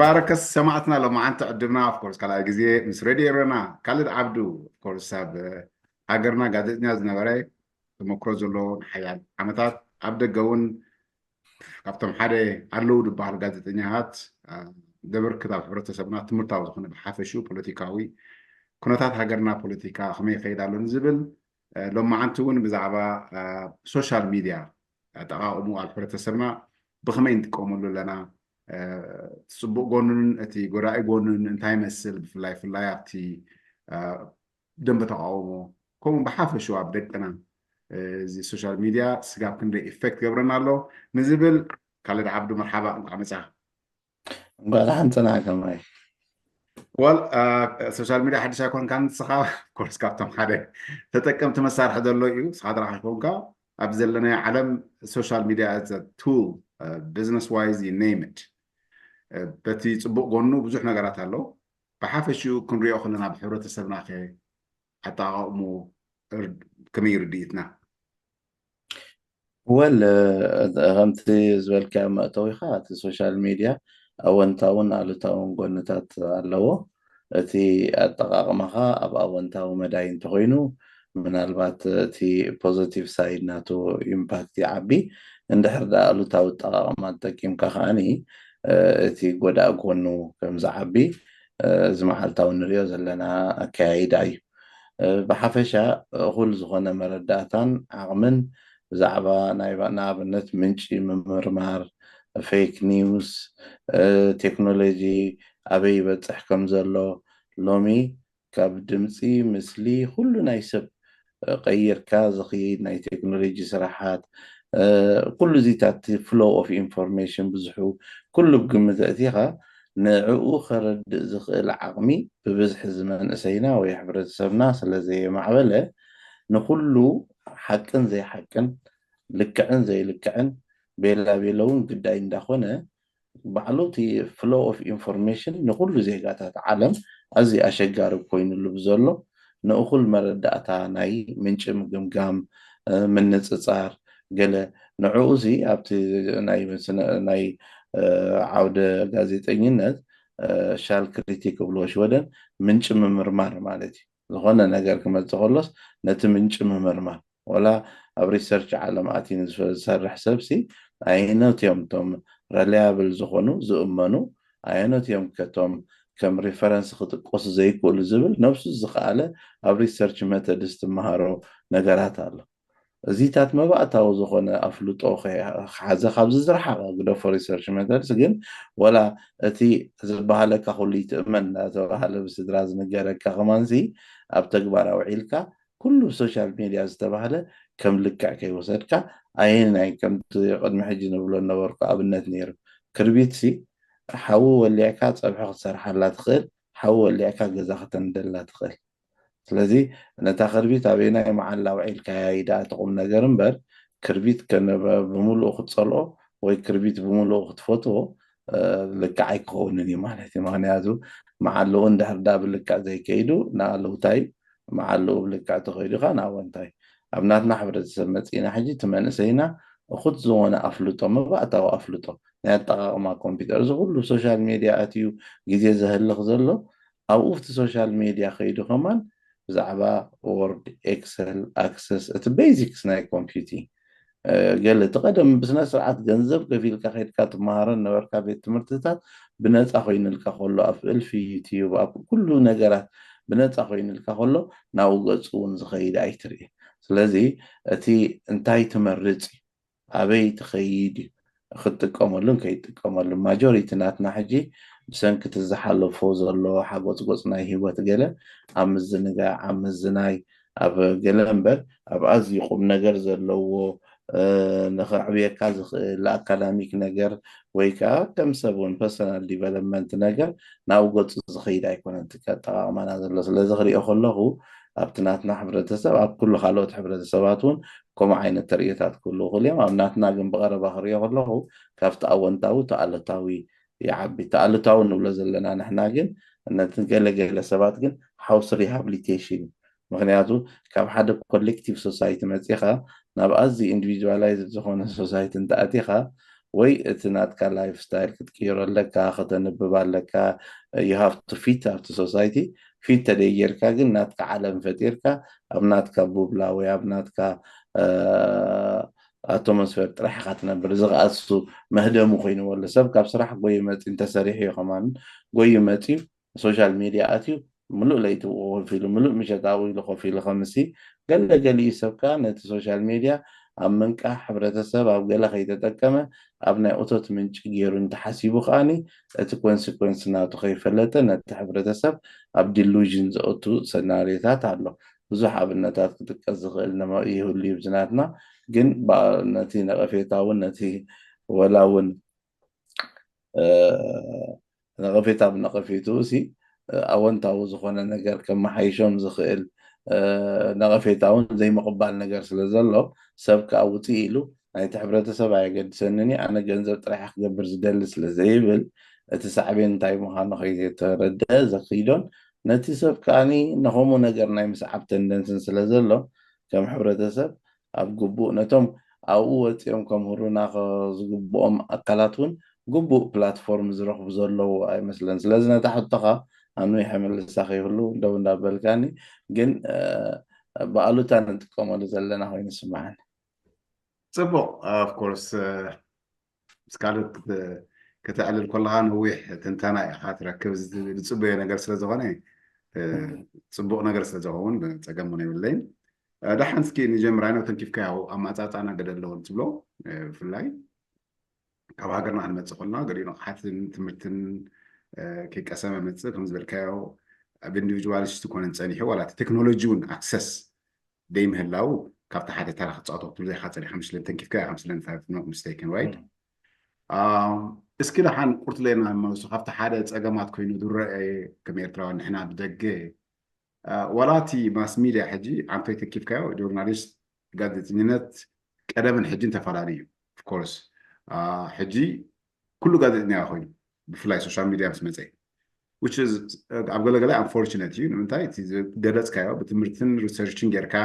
ባረከስ ሰማዕትና ሎማዓንቲ ዕድምና ኦፍኮርስ ካልኣይ ግዜ ምስ ሬድዮ ኤረና ካልድ ዓብዱ ኦፍኮርስ ኣብ ሃገርና ጋዜጠኛ ዝነበረ ተመክሮ ዘለዎ ንሓያል ዓመታት ኣብ ደገ እውን ካብቶም ሓደ ኣለዉ ዝበሃሉ ጋዜጠኛታት ደበርክት ኣብ ሕብረተሰብና ትምህርታዊ ዝኾነ ብሓፈሽኡ ፖለቲካዊ ኩነታት ሃገርና ፖለቲካ ከመይ ይኸይድ ኣሎ ንዝብል ሎማዓንቲ እውን ብዛዕባ ሶሻል ሚድያ ኣጠቃቅሙ ኣብ ሕብረተሰብና ብከመይ ንጥቀመሉ ኣለና ፅቡቅ ጎኑን እቲ ጎዳኢ ጎኑን እንታይ ይመስል ብፍላይ ፍላይ ኣብቲ ደንበ ተቃውሞ ከምኡ ብሓፈሹ ኣብ ደቅና እዚ ሶሻል ሚድያ ስጋብ ክንደይ ኢፌክት ገብረና ኣሎ ንዝብል ካልድ ዓብዱ መርሓባ እንኳዕ መፅኻ እንኳዕ ደሓን ፀናሕካ ማይ ወል ሶሻል ሚድያ ሓድሽ ኣይኮንካ ንስኻ ኮርስ ካብቶም ሓደ ተጠቀምቲ መሳርሒ ዘሎ እዩ ንስኻ ጥራሕ ኣይኮንካ ኣብ ዘለናዮ ዓለም social media as a tool business wise you name it በቲ ፅቡቅ ጎኑ ብዙሕ ነገራት ኣሎ ብሓፈሽኡ ክንሪኦ ከለና ብሕብረተሰብና ከ ኣጠቃቅሙ ከመይ ርድኢትና ወል ከምቲ ዝበልካዮ መእተዊኻ እቲ ሶሻል ሚድያ ኣወንታውን ኣሉታውን ጎንታት ኣለዎ እቲ ኣጠቃቅማኻ ኣብ ኣወንታዊ መዳይ እንተኮይኑ ምናልባት እቲ positive side ናቱ impact ይዓቢ እንድሕር ዳ ኣሉታዊ ኣጠቃቅማ ተጠቂምካ ከዓኒ እቲ ጎዳእ ጎኑ ከም ዝዓቢ እዚ መዓልታዊ ንሪኦ ዘለና ኣከያይዳ እዩ ብሓፈሻ እኹል ዝኾነ መረዳእታን ዓቕምን ብዛዕባ ናይ ንኣብነት ምንጪ ምምርማር fake news ቴክኖሎጂ ኣበይ ይበፅሕ ከም ዘሎ ሎሚ ካብ ድምፂ ምስሊ ኩሉ ናይ ሰብ ቀይርካ ዝኽይድ ናይ ቴክኖሎጂ ስራሓት ኩሉ ዚታት flow of information ብዙሑ ኩሉ ብግምት ኣእቲኻ ንዕኡ ከረድእ ዝኽእል ዓቕሚ ብብዝሒ ዝመንእሰይና ወይ ሕብረተሰብና ስለ ዘየማዕበለ ንኩሉ ሓቅን ዘይሓቅን ልክዕን ዘይልክዕን ቤላ ቤሎ እውን ግዳይ እንዳኾነ ባዕሉ እቲ flow of information ንኩሉ ዜጋታት ዓለም ኣዝዩ ኣሸጋሪ ኮይኑሉ ብዘሎ ንእኹል መረዳእታ ናይ ምንጪ ምግምጋም ምንፅፃር ገለ ንዕኡ እዚ ኣብቲ ናይ ዓውደ ጋዜጠኝነት ሻል ክሪቲክ ብሎ ሽወደን ምንጪ ምምርማር ማለት እዩ ዝኾነ ነገር ክመፅእ ከሎስ ነቲ ምንጪ ምምርማር ወላ ኣብ ሪሰርች ዓለም ኣትዩ ዝሰርሕ ሰብሲ ኣየኖት እዮም እቶም ረሊያብል ዝኾኑ ዝእመኑ ኣየኖት እዮም ከቶም ከም ሪፈረንስ ክጥቀሱ ዘይክእሉ ዝብል ነብሱ ዝኸኣለ ኣብ ሪሰርች መተድስ ትመሃሮ ነገራት ኣሎ እዚታት መባእታዊ ዝኾነ ኣፍልጦ ክሓዘ ካብዚ ዝረሓቐ ግደፎ ሪሰርች መተድስ ግን ወላ እቲ ዝበሃለካ ኩሉ ይትእመን እናተባሃለ ብስድራ ዝንገረካ ከማንሲ ኣብ ተግባር ኣውዒልካ ኩሉ ብሶሻል ሜድያ ዝተባህለ ከም ልክዕ ከይወሰድካ ኣየናይ ከምቲ ቅድሚ ሕጂ ንብሎ ነበርኩ ኣብነት ነይሩ ክርቢትሲ ሓዊ ወሊዕካ ፀብሒ ክትሰርሓላ ትኽእል ሓዊ ወሊዕካ ገዛ ከተንደላ ትኽእል ስለዚ ነታ ክርቢት ኣበየናይ መዓላ ውዒልካያ ይዳ እቲ ቁም ነገር እምበር ክርቢት ከነበ ብምሉኡ ክትፀልኦ ወይ ክርቢት ብምሉኡ ክትፈትዎ ልክዕ ኣይክኸውንን እዩ ማለት እዩ ምክንያቱ መዓልኡ እንድሕር ዳ ብልክዕ ዘይከይዱ ንኣለውታይ መዓልኡ ብልክዕ ተኸይዱ ካ ንኣወንታይ ኣብ ናትና ሕብረተሰብ መፂእና ሕጂ እቲ መንእሰይና እኹት ዝኾነ ኣፍልጦ መባእታዊ ኣፍልጦ ናይ ኣጠቃቅማ ኮምፒተር እዚ ኩሉ ሶሻል ሜድያ ኣትዩ ግዜ ዘህልኽ ዘሎ ኣብኡ እቲ ሶሻል ሜድያ ከይዱ ከማን ብዛዕባ ወርድ ኤክሰል ኣክሰስ እቲ ቤዚክስ ናይ ኮምፒውቲንግ ገለ እቲ ቀደም ብስነ ስርዓት ገንዘብ ከፊልካ ከድካ ትመሃሮ ነበርካ ቤት ትምህርትታት ብነፃ ኮይኑልካ ከሎ ኣብ እልፊ ዩትዩብ ኣብ ኩሉ ነገራት ብነፃ ኮይኑልካ ከሎ ናብኡ ገፁ እውን ዝኸይድ ኣይትርኢ ስለዚ እቲ እንታይ ትመርፅ ኣበይ ትኸይድ እዩ ክትጥቀመሉን ከይትጥቀመሉ ማጆሪቲ ናትና ሕጂ ብሰንኪ እቲ ዝሓለፎ ዘሎ ሓጎፅጎፅ ናይ ሂወት ገለ ኣብ ምዝንጋዕ ኣብ ምዝናይ ኣብ ገለ እምበር ኣብ ኣዝዩ ቁም ነገር ዘለዎ ንኸዕብየካ ዝኽእል ኣካዳሚክ ነገር ወይ ከዓ ከም ሰብ እውን ፐርሰናል ዲቨሎፕመንት ነገር ናብ ገፁ ዝኸይድ ኣይኮነን እቲ ኣጠቃቅማና ዘሎ ስለዚ ክሪኦ ከለኹ ኣብቲ ናትና ሕብረተሰብ ኣብ ኩሉ ካልኦት ሕብረተሰባት እውን ከምኡ ዓይነት ተርእዮታት ክህልው ክእል እዮም ኣብ ናትና ግን ብቀረባ ክሪኦ ከለኹ ካብቲ ኣወንታዊ ተኣለታዊ ይዓቢ ተኣለታዊ ንብሎ ዘለና ንሕና ግን ነቲ ገለገለ ሰባት ግን ሓውሲ ሪሃብሊቴሽን ምክንያቱ ካብ ሓደ ኮሌክቲቭ ሶሳይቲ መፂኻ ናብ ኣዝዩ ኢንዲቪጁዋላይዝ ዝኾነ ሶሳይቲ እንተኣቲኻ ወይ እቲ ናትካ ላይፍ ስታይል ክትቅይሮ ኣለካ፣ ከተንብብ ኣለካ። You have to fit ኣብቲ ሶሳይቲ። ፊት ተደይ ጌርካ ግን ናትካ ዓለም ፈጢርካ ኣብ ናትካ ቡብላ ወይ ኣብ ናትካ ኣቶሞስፌር ጥራሕ ኢካ ትነብር። እዚ ከዓ እሱ መህደሙ ኮይንዎ ኣሎ። ሰብ ካብ ስራሕ ጎዩ መፂ እንተሰሪሑ እዩ ከማን ጎዩ መፂዩ ሶሻል ሚድያ ኣትዩ ምሉእ ለይቲ ኮፍ ኢሉ ምሉእ ምሸት ኣብኡ ኢሉ ኮፍ ኢሉ ከምሲ ገለ ገሊኡ ሰብ ከዓ ነቲ ሶሻል ሚድያ ኣብ ምንቃሕ ሕብረተሰብ ኣብ ገለ ከይተጠቀመ ኣብ ናይ እቶት ምንጪ ገይሩ እንተሓሲቡ ከዓኒ እቲ ኮንሲኮንስ ናቱ ከይፈለጠ ነቲ ሕብረተሰብ ኣብ ዲሉዥን ዘእቱ ሰናሪዮታት ኣሎ። ብዙሕ ኣብነታት ክጥቀስ ዝኽእል ይህሉ እዩ ዝናትና ግን ነቲ ነቐፌታ እውን ነቲ ወላ እውን ነቐፌታ ብነቐፌትኡ ሲ ኣወንታዊ ዝኾነ ነገር ከመሓይሾም ዝኽእል ነቐፌታ እውን ዘይምቕባል ነገር ስለ ዘሎ ሰብ ከዓ ውፅእ ኢሉ ናይቲ ሕብረተሰብ ኣየገድሰንን እዩ ኣነ ገንዘብ ጥራሕ ክገብር ዝደሊ ስለ ዘይብል እቲ ሳዕቤን እንታይ ምዃኑ ከይተረድአ ዘኽይዶን ነቲ ሰብ ከዓኒ ንኸምኡ ነገር ናይ ምስዓብ ተንደንስን ስለ ዘሎ ከም ሕብረተሰብ ኣብ ግቡእ ነቶም ኣብኡ ወፂኦም ከምህሩና ዝግብኦም ኣካላት እውን ግቡእ ፕላትፎርም ዝረኽቡ ዘለዉ ኣይመስለን። ስለዚ ነታ ሕቶኻ ኣንዊሐ ምልሳ ከይህሉ ደው እንዳበልካኒ ግን ብኣሉታ ንጥቀመሉ ዘለና ኮይኑ ይስምዓኒ። ፅቡቅ ኦፍኮርስ ምስ ካልኦት ክተ- ከተዕልል ከለካ ነዊሕ ትንተና ኢካ ትረክብ። እዚ ዝፅበዮ ነገር ስለዝኮነ እ፣ ፅቡቅ ነገር ስለዝኸውን ፀገም እውን የብለይን። እ፣ ደሓን እስኪ ንጀምር። ኣይነው ተንኪፍካዮ ኣመፃፅኣና ገለ ኣለዎ ትብሎ እ፣ ብፍላይ ካብ ሃገርና ክንመፅእ ከለና ገሊኡ ንቕሓትን ትምህርትን እ፣ ከይቀሰመ መፅእ ከም ዝበልካዮ ኣብ ኢንዲቪጁዋሊስት ኮነን ፀኒሑ ዋላ እቲ ቴክኖሎጂ እውን ኣክሰስ ደይምህላው ካብቲ ሓደ ተራ ክፃወቶ ክትብል ዘይካ ፀኒኻ ምስለን ተንኪፍካ ኢኻ ምስለን if I'm not mistaken, right? እስኪ ደሓን ቁርትለና መልሱ ካብቲ ሓደ ፀገማት ኮይኑ ዝረአ ከም ኤርትራውያን ንሕና ብደገ ዋላ እቲ ማስ ሚድያ ሕጂ ኣንቶይ ተኪፍካዮ ጆርናሊስት ጋዜጠኝነት ቀደምን ሕጂን ተፈላለዩ እዩ። Of course ሕጂ ኩሉ ጋዜጠኛ ኮይኑ ብፍላይ ሶሻል ሚድያ ምስ መፀ which is ኣብ ገለገለ unfortunate እዩ። ንምንታይ እቲ ዝገለፅካዮ ብትምህርትን ሪሰርችን ጌርካ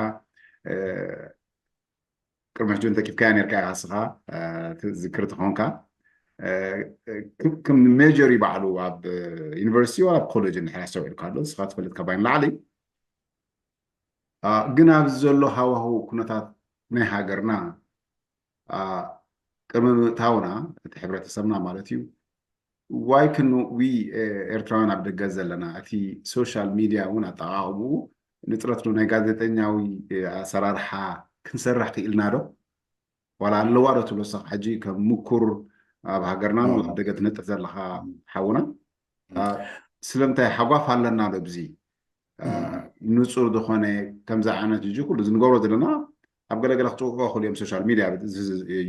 ቅድሚ ሕጂ ተኪፍካያ ነርካ ኢኻ ንስኻ ትዝክር ተኾንካ ከም ሜጀር ባዕሉ ኣብ ዩኒቨርሲቲ ኣብ ኮሌጅ እንድሕር ኣስተውዒልካ ኣሎ ንስኻ ትፈልጥ ካባይ ንላዕሊ ግን ኣብዚ ዘሎ ሃዋህው ኩነታት ናይ ሃገርና ቅድሚ ምእታውና እቲ ሕብረተሰብና ማለት እዩ why can we ኤርትራውያን ኣብ ደገ ዘለና እቲ ሶሻል ሚድያ እውን ኣጠቃቅምኡ ንጥረት ዶ ናይ ጋዜጠኛዊ ኣሰራርሓ ክንሰርሕ ክኢልና ዶ ዋላ ኣለዋ ዶ ትብሎ ሰ ሕጂ ከም ምኩር ኣብ ሃገርና ኣብ ደገ ትነጥፍ ዘለካ ሓውና ስለምንታይ ሓጓፍ ኣለና ዶ ብዚ ንፁር ዝኾነ ከምዚ ዓይነት ሕጂ ኩሉ ዝንገብሮ ዘለና ኣብ ገለገለ ክፅውዕዎ ክእሉ እዮም ሶሻል ሚድያ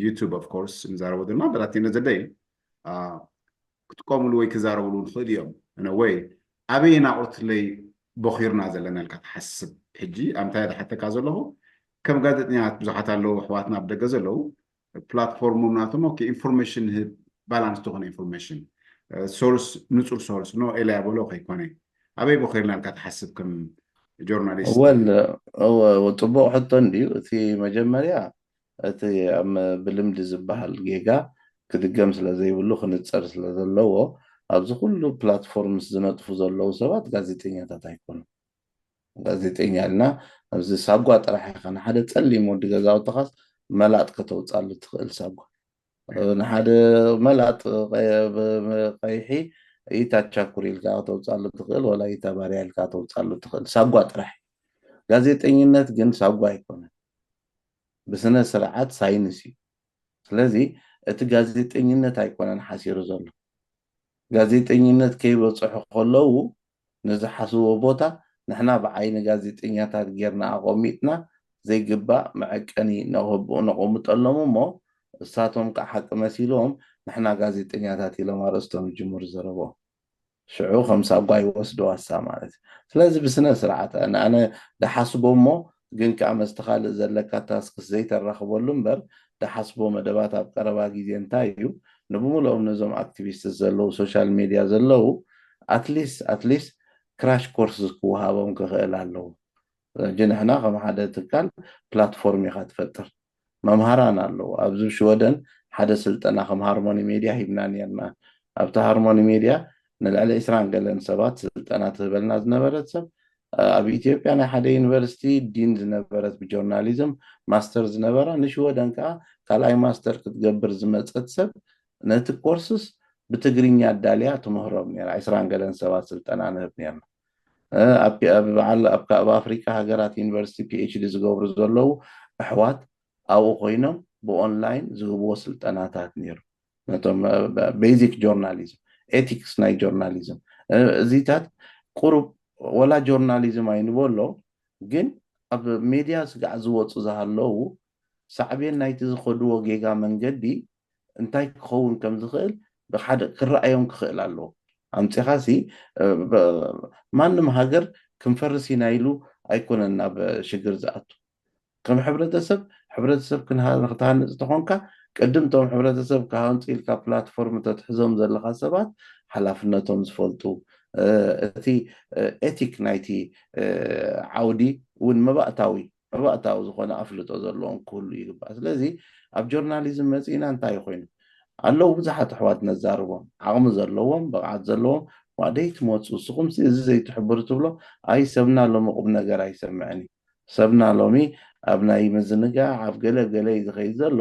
ዩቱብ ኦፍኮርስ ንዛረቦ ዘለና በላቴነ ዘደይ ክጥቀምሉ ወይ ክዛረብሉ ንኽእል እዮም ወይ ኣበይ ናቁርትለይ ቦኺርና ዘለና ኢልካ ትሓስብ ሕጂ ኣምታይ ዝሓተካ ዘለኹ ከም ጋዜጠኛት ብዙሓት ኣለዉ ኣሕዋትና ኣብ ደገ ዘለዉ ፕላትፎርሞም ናቶም ኢንፎርሜሽን ህብ ባላንስ ዝኾነ ኢንፎርሜሽን ሶርስ ንፁር ሶርስ ኖ ኤልያ በሎ ከይኮነ ኣበይ ቦኺርና ኢልካ ትሓስብ ከም ጆርናሊስት ወል ፅቡቅ ሕቶ እንድዩ እቲ መጀመርያ እቲ ብልምዲ ዝበሃል ጌጋ ክድገም ስለ ዘይብሉ ክንፀር ስለ ዘለዎ ኣብዚ ኩሉ ፕላትፎርምስ ዝነጥፉ ዘለዉ ሰባት ጋዜጠኛታት ኣይኮኑን። ጋዜጠኛ ኢልና ኣብዚ ሳጓ ጥራሕ ኢኻ ንሓደ ፀሊም ወዲ ገዛውትኻስ መላጥ ከተውፃሉ ትኽእል ሳጓ ንሓደ መላጥ ቀይሒ ኢታ ቻኩር ኢልካ ከተውፃሉ ትኽእል ወላ ኢታ ባርያ ኢልካ ተውፃሉ ትኽእል ሳጓ ጥራሕ። ጋዜጠኝነት ግን ሳጓ ኣይኮነን፣ ብስነ ስርዓት ሳይንስ እዩ። ስለዚ እቲ ጋዜጠኝነት ኣይኮነን ሓሲሩ ዘሎ። ጋዜጠኝነት ከይበፅሑ ከለዉ ንዝሓስቦ ቦታ ንሕና ብዓይኒ ጋዜጠኛታት ጌርና ኣቐሚጥና ዘይግባእ መዐቀኒ ነቕምጠሎም እሞ እሳቶም ከዓ ሓቂ መሲልዎም ንሕና ጋዜጠኛታት ኢሎም ኣርእስቶም ይጅምሩ ዘረብኦም። ሽዑ ከም ሳጓ ይወስድዋ እሳ ማለት እዩ። ስለዚ ብስነ ስርዓት ኣነ ኣነ ድሓስቦ እሞ ግን ከዓ መስቲ ካልእ ዘለካ ታስክስ ዘይተራኽበሉ እምበር ድሓስቦ መደባት ኣብ ቀረባ ግዜ እንታይ እዩ ንብምልኦም ነዞም ኣክቲቪስት ዘለዉ ሶሻል ሚድያ ዘለዉ ኣትሊስት ኣትሊስት ክራሽ ኮርስ ክወሃቦም ክኽእል ኣለዎ። ሕጂ ንሕና ከም ሓደ ትካል ፕላትፎርም ኢኻ ትፈጥር መምሃራን ኣለዉ ኣብዚ ሽወደን ሓደ ስልጠና ከም ሃርሞኒ ሜድያ ሂብና ነርና። ኣብቲ ሃርሞኒ ሜድያ ንልዕሊ ዕስራን ገለን ሰባት ስልጠና ትህበልና ዝነበረት ሰብ ኣብ ኢትዮጵያ ናይ ሓደ ዩኒቨርሲቲ ዲን ዝነበረት ብጆርናሊዝም ማስተር ዝነበራ ንሽወደን ከዓ ካልኣይ ማስተር ክትገብር ዝመፀት ሰብ ነቲ ኮርስስ ብትግርኛ ኣዳልያ ትምህሮም ነራ። ዕስራን ገለን ሰባት ስልጠና ንህብ ነርና። ኣብ ኣፍሪካ ሃገራት ዩኒቨርሲቲ ፒኤችዲ ዝገብሩ ዘለዉ ኣሕዋት ኣብኡ ኮይኖም ብኦንላይን ዝህብዎ ስልጠናታት ነይሩ። ነቶም ቤዚክ ጆርናሊዝም፣ ኤቲክስ ናይ ጆርናሊዝም እዚታት ቁሩብ ወላ ጆርናሊዝም ኣይንበሎ፣ ግን ኣብ ሜድያ ስጋዕ ዝወፁ ዝሃለዉ ሳዕቤን ናይቲ ዝኸድዎ ጌጋ መንገዲ እንታይ ክኸውን ከም ዝኽእል ብሓደ ክረኣዮም ክኽእል ኣለዎ። ኣምፂኻሲ ማንም ሃገር ክንፈርስ ኢና ኢሉ ኣይኮነን ናብ ሽግር ዝኣቱ። ከም ሕብረተሰብ ሕብረተሰብ ክትሃንፅ ተኾንካ ቅድም ቶም ሕብረተሰብ ክሃንፁ ኢልካ ፕላትፎርም ተትሕዞም ዘለካ ሰባት ሓላፍነቶም ዝፈልጡ እቲ ኤቲክ ናይቲ ዓውዲ እውን መባእታዊ መባእታዊ ዝኾነ ኣፍልጦ ዘለዎም ክህሉ ይግባእ። ስለዚ ኣብ ጆርናሊዝም መፂእና እንታይ ኮይኑ ኣለዉ ብዙሓት ኣሕዋት ነዛርቦም ዓቕሚ ዘለዎም ብቕዓት ዘለዎም ዋደይ ትመፁ ንስኹም እዚ ዘይትሕብሩ ትብሎ ኣይ ሰብና ሎሚ ቁም ነገር ኣይሰምዕን እዩ። ሰብና ሎሚ ኣብ ናይ ምዝንጋዕ ኣብ ገለ ገለ እዩ ዝኸይድ ዘሎ።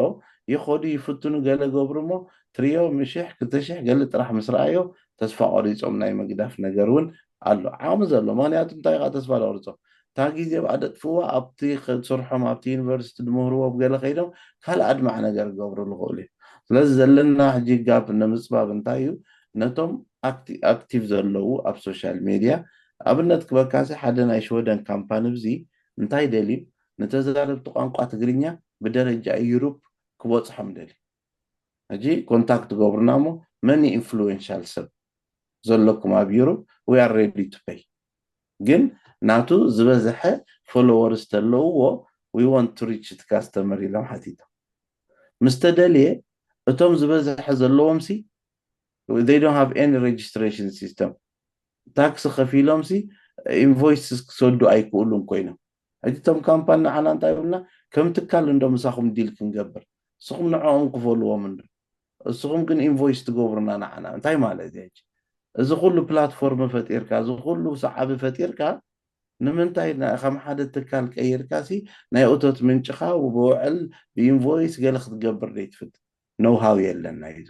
ይኸዱ ይፍትኑ ገለ ገብሩ እሞ ትሪዮ ምሽሕ ክልተ ሽሕ ገለ ጥራሕ ምስ ረኣዮ ተስፋ ቆሪፆም ናይ ምግዳፍ ነገር እውን ኣሎ ዓቕሚ ዘሎ። ምክንያቱ እንታይ ከዓ ተስፋ ለቆርፆ እታ ግዜ ኣደጥፍዋ ኣብቲ ስርሖም ኣብቲ ዩኒቨርሲቲ ድምህርዎ ብገለ ከይዶም ካልእ ኣድማዕ ነገር ክገብሩ ዝኽእሉ እዩ። ስለዚ ዘለና ሕጂ ጋብ ንምፅባብ እንታይ እዩ ነቶም ኣክቲቭ ዘለዉ ኣብ ሶሻል ሜድያ ኣብነት ክበካሲ ሓደ ናይ ሽወደን ካምፓኒ ብዚ እንታይ ደልዩ ንተዛረብቲ ቋንቋ ትግርኛ ብደረጃ ዩሩፕ ክበፅሖም ደልዩ። ሕጂ ኮንታክት ገብሩና እሞ መን ኢንፍሉዌንሻል ሰብ ዘለኩም ኣብ ዩሩፕ we are ready to pay ግን ናቱ ዝበዝሐ ፎሎወርስ ተለውዎ we want to reach the customer ኢሎም ሓቲቶም። ምስ ተደልየ እቶም ዝበዝሐ ዘለዎም ሲ they don't have any registration system ታክስ ከፊሎም ሲ ኢንቮይስ ክሰዱ ኣይክእሉን ኮይኖም። ሕጂ እቶም ካምፓኒ ንዓና እንታይ ይብሉና ከም ትካል እንዶ ምሳኹም ዲል ክንገብር ንስኹም ንዕኦም ክፈልዎም እንዶ ንስኹም ግን ኢንቮይስ ትገብሩና ንዓና እንታይ ማለት እዩ? እዚ ኩሉ ፕላትፎርም ፈጢርካ እዚ ኩሉ ሰዓቢ ፈጢርካ ንምንታይ ከም ሓደ ትካል ቀይርካ ሲ ናይ እቶት ምንጭኻ ብውዕል ብኢንቮይስ ገለ ክትገብር ደይትፍት ኖውሃው የለን ናይዙ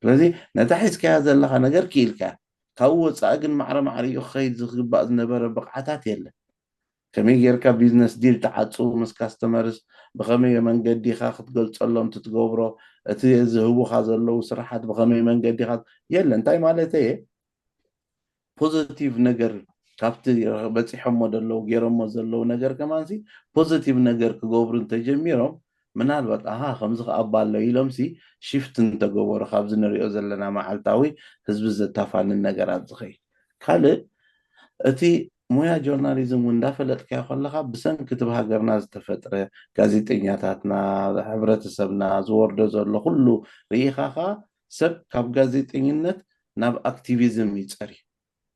ስለዚ ነታ ሒዝካያ ዘለኻ ነገር ክኢልካ ካብኡ ወፃኢ ግን ማዕረ ማዕሪኡ ክኸይድ ዝግባእ ዝነበረ ብቕዓታት የለን ከመይ ጌርካ ቢዝነስ ዲል ትዓፅው ምስ ካስተመርስ ብኸመይ መንገዲ ኢኻ ክትገልፀሎም ትትገብሮ እቲ ዝህቡኻ ዘለዉ ስራሓት ብኸመይ መንገዲ ኢኻ የለ እንታይ ማለት እየ ፖዘቲቭ ነገር ካብቲ በፂሖሞ ዘለዉ ገይሮሞ ዘለዉ ነገር ከማንሲ ፖዘቲቭ ነገር ክገብሩ እንተጀሚሮም ምናልባት ኣሃ ከምዚ ከኣባ ኣሎ ኢሎምሲ ሽፍት እንተገበሩ ካብዚ ንሪኦ ዘለና መዓልታዊ ህዝቢ ዘታፋንን ነገራት ዝኸይድ ካልእ እቲ ሙያ ጆርናሊዝም እውን እንዳፈለጥካዮ ከለካ ብሰንኪ እቲ ብሃገርና ዝተፈጥረ ጋዜጠኛታትና ሕብረተሰብና ዝወርዶ ዘሎ ኩሉ ርኢኻ ከዓ ሰብ ካብ ጋዜጠኝነት ናብ ኣክቲቪዝም ይፀር እዩ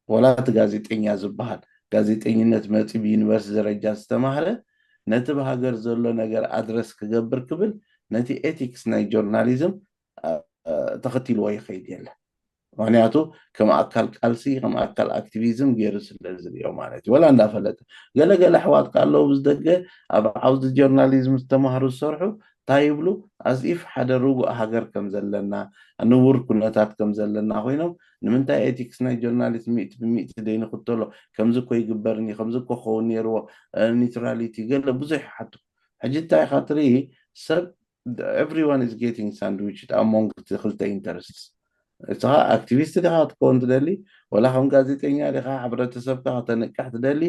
ወላ እቲ ጋዜጠኛ ዝበሃል ጋዜጠኝነት መፂ ብዩኒቨርሲቲ ደረጃ ዝተማህረ ነቲ ብሃገር ዘሎ ነገር ኣድረስ ክገብር ክብል ነቲ ኤቲክስ ናይ ጆርናሊዝም ተኸቲልዎ ይኸይድ የለ ምክንያቱ ከም ኣካል ቃልሲ ከም ኣካል ኣክቲቪዝም ገይሩ ስለ ዝሪኦ ማለት እዩ ወላ እንዳፈለጠ ገለገለ ኣሕዋት ካለዉ ብዝደገ ኣብ ዓውዲ ጆርናሊዝም ዝተማህሩ ዝሰርሑ እንታይ ይብሉ ኣዚፍ ሓደ ርጉእ ሃገር ከም ዘለና ንቡር ኩነታት ከም ዘለና ኮይኖም ንምንታይ ኤቲክስ ናይ ጆርናሊስት ሚእቲ ብሚእቲ ደይንክተሎ ከምዚ እኮ ይግበርኒ ከምዚ እኮ ክኸውን ነይርዎ ኒውትራሊቲ ገለ ብዙሕ ይሓቱ ሕጂ እንታይ ኢኻ ትርኢ ሰብ everyone is getting sandwiched among ክልተ interests እትኻ ኣክቲቪስት ዲኻ ክትከውን ትደሊ ወላ ከም ጋዜጠኛ ዲኻ ሕብረተሰብካ ከተንቅሕ ትደሊ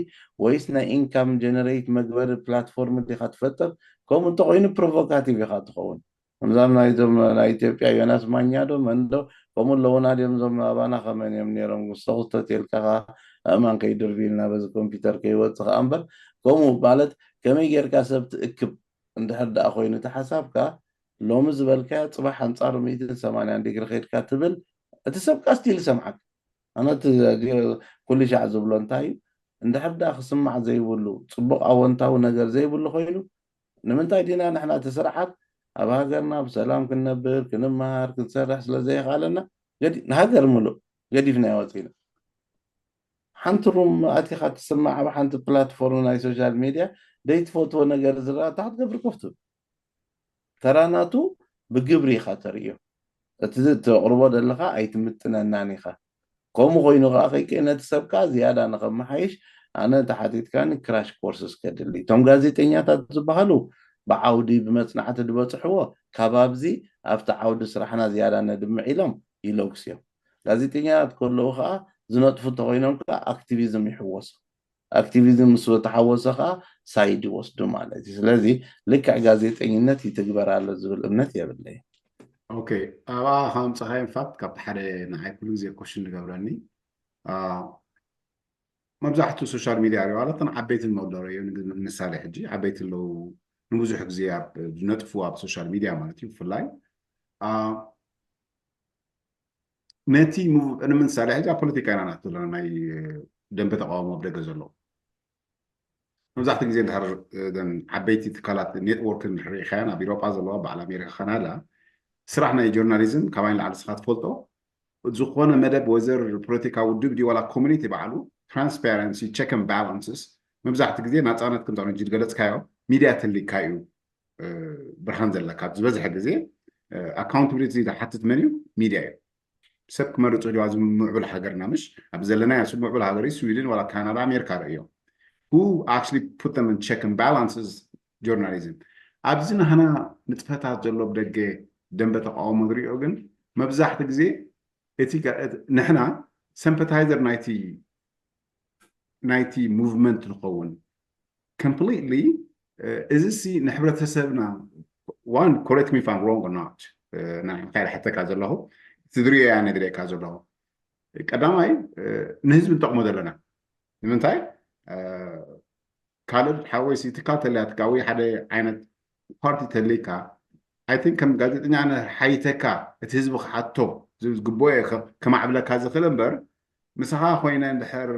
ወይስ ናይ ኢንካም ጀነሬት መግበሪ ፕላትፎርም ዲኻ ትፈጥር ከምኡ እንተኮይኑ ፕሮቮካቲቭ ኢኻ ትኸውን ከምዛም ናይዞም ናይ ኢትዮጵያ ዮናስ ማኛ ዶ መን ዶ ከምኡ ኣለውና ድዮም ዞም ኣባና ከመን እዮም ነይሮም ዝተኹስተት የልካ ኣእማን ከይድርቢ ኢልና በዚ ኮምፒውተር ከይወፅእ ከዓ እምበር ከምኡ ማለት ከመይ ጌርካ ሰብ ትእክብ እንድሕር ደኣ ኮይኑ እቲ ሓሳብካ ሎሚ ዝበልካዮ ፅባሕ ኣንፃሩ ሚእትን ሰማንያን ዲግሪ ከይድካ ትብል እቲ ሰብ ቃ ስቲል ይሰምዓካ ኣነ እቲ ኩሉ ሻዕ ዝብሎ እንታይ እዩ እንድሕር ደኣ ክስማዕ ዘይብሉ ፅቡቅ ኣወንታዊ ነገር ዘይብሉ ኮይኑ ንምንታይ ዲና ንሕና እቲ ስርዓት ኣብ ሃገርና ብሰላም ክንነብር፣ ክንመሃር፣ ክንሰርሕ ስለ ዘይኽኣለና፣ ገዲ-፣ ንሃገር ምሉእ ገዲፍና ወፂና። ሓንቲ ሩም ኣቲኻ ትስማዕ፣ ኣብ ሓንቲ ፕላትፎርም ናይ ሶሻል ሚድያ ዘይትፈትዎ ነገር ዝረኣ፣ እንታይ ክትገብር ኮፍ ትብል? ተራናቱ ብግብሪ ኢኻ ተርእዮ። እቲ ተቕርቦ ዘለኻ ኣይትምጥነናን ኢኻ። ከምኡ ኮይኑ ከዓ ከይከ ነቲ ሰብ ከዓ ዝያዳ ንኸመሓይሽ፣ ኣነ ተሓቲትካኒ ክራሽ ኮርስ እስከድሊ። እቶም ጋዜጠኛታት ዝበሃሉ ብዓውዲ ብመጽናዕቲ ዝበጽሕዎ፣ ካብ ኣብዚ ኣብቲ ዓውዲ ስራሕና ዝያዳ ነድምዕ ኢሎም ይለግሱ እዮም። ጋዜጠኛታት ከለዉ ከዓ ዝነጥፉ እንተኾይኖም ከዓ ኣክቲቪዝም ይሕወሱ። ኣክቲቪዝም ምስ ተሓወሰ ከዓ ሳይድ ይወስዱ ማለት እዩ። ስለዚ ልክዕ ጋዜጠኝነት ይትግበር ኣሎ ዝብል እምነት የብለይ። ኦኬ፣ ኣብኣ ከምፅኻዮ ንፋት ካብቲ ሓደ ንዓይ ኩሉ ግዜ ኮሽን ዝገብረኒ፣ አ፣ መብዛሕትኡ ሶሻል ሚድያ ሪዋ ኣለተን ዓበይትን መብለረዮ። ምሳሌ ሕጂ ዓበይቲ ኣለዉ፣ ንብዙሕ ግዜ ኣብ ዝነጥፉ ኣብ ሶሻል ሚድያ ማለት እዩ። ብፍላይ አ፣ ነቲ ምሳሌ ሕጂ ኣብ ፖለቲካ ኢና ናት ዘለና ናይ ደንበ ተቃውሞ ኣብ ደገ ዘለዉ መብዛሕትኡ ግዜ እንድሕር እዘን ዓበይቲ ትካላት ኔትወርክ እንድሕር ርኢኻያን ኣብ ኢሮጳ ዘለዋ በዓል ኣሜሪካ ካናዳ ስራሕ ናይ ጆርናሊዝም ካባይ ንላዕሊ ስኻ ትፈልጦ። ዝኾነ መደብ ወዘር ፖለቲካ ውድብ ድዩ ዋላ ኮሚኒቲ ባዕሉ ትራንስፓረንሲ ቸክን ባላንስስ መብዛሕትኡ ግዜ ናፃነት ከምዛ ሕጂ ዝገለፅካዮ ሚድያ ተሊካ እዩ ብርሃን ዘለካ። ዝበዝሐ ግዜ ኣካውንታብሊቲ ዝሓትት መን እዩ? ሚድያ እዩ። ሰብ ክመርፁ ድዋ እዚ ምዕቡል ሃገርና ምሽ ኣብ ዘለናዮ ሰብ ምዕቡል ሃገር እዩ ስዊድን ዋላ ካናዳ ኣሜሪካ ርእዮ። Who actually put them in check and balances journalism? ኣብዚ ናህና ንጥፈታት ዘሎ ብደገ ደንበ ተቃውሞ ንሪኦ ግን መብዛሕቲ ግዜ እቲ ንሕና ሰምፐታይዘር ናይቲ ናይቲ ሙቭመንት ንኸውን ኮምፕሊትሊ። እዚ ሲ ንሕብረተሰብና ዋን ኮሬክት ሚ ፋም ሮንግ ኦር ናት ናይ ሓካይ ሓተካ ዘለኹ ትድሪዮ ያ ነድሪካ ዘለኹ ቀዳማይ ንህዝቢ ንጠቕሞ ዘለና ንምንታይ ካልእ ሓወይ ሲ ትካል ተለያትካ ወይ ሓደ ዓይነት ፓርቲ ተለይካ ኣይ ቲንክ ከም ጋዜጠኛ ሓይተካ እቲ ህዝቢ ክሓቶ ዝግቦ ከማዕብለካ ዝኽእል እምበር ምሳኻ ኮይነ እንድሕር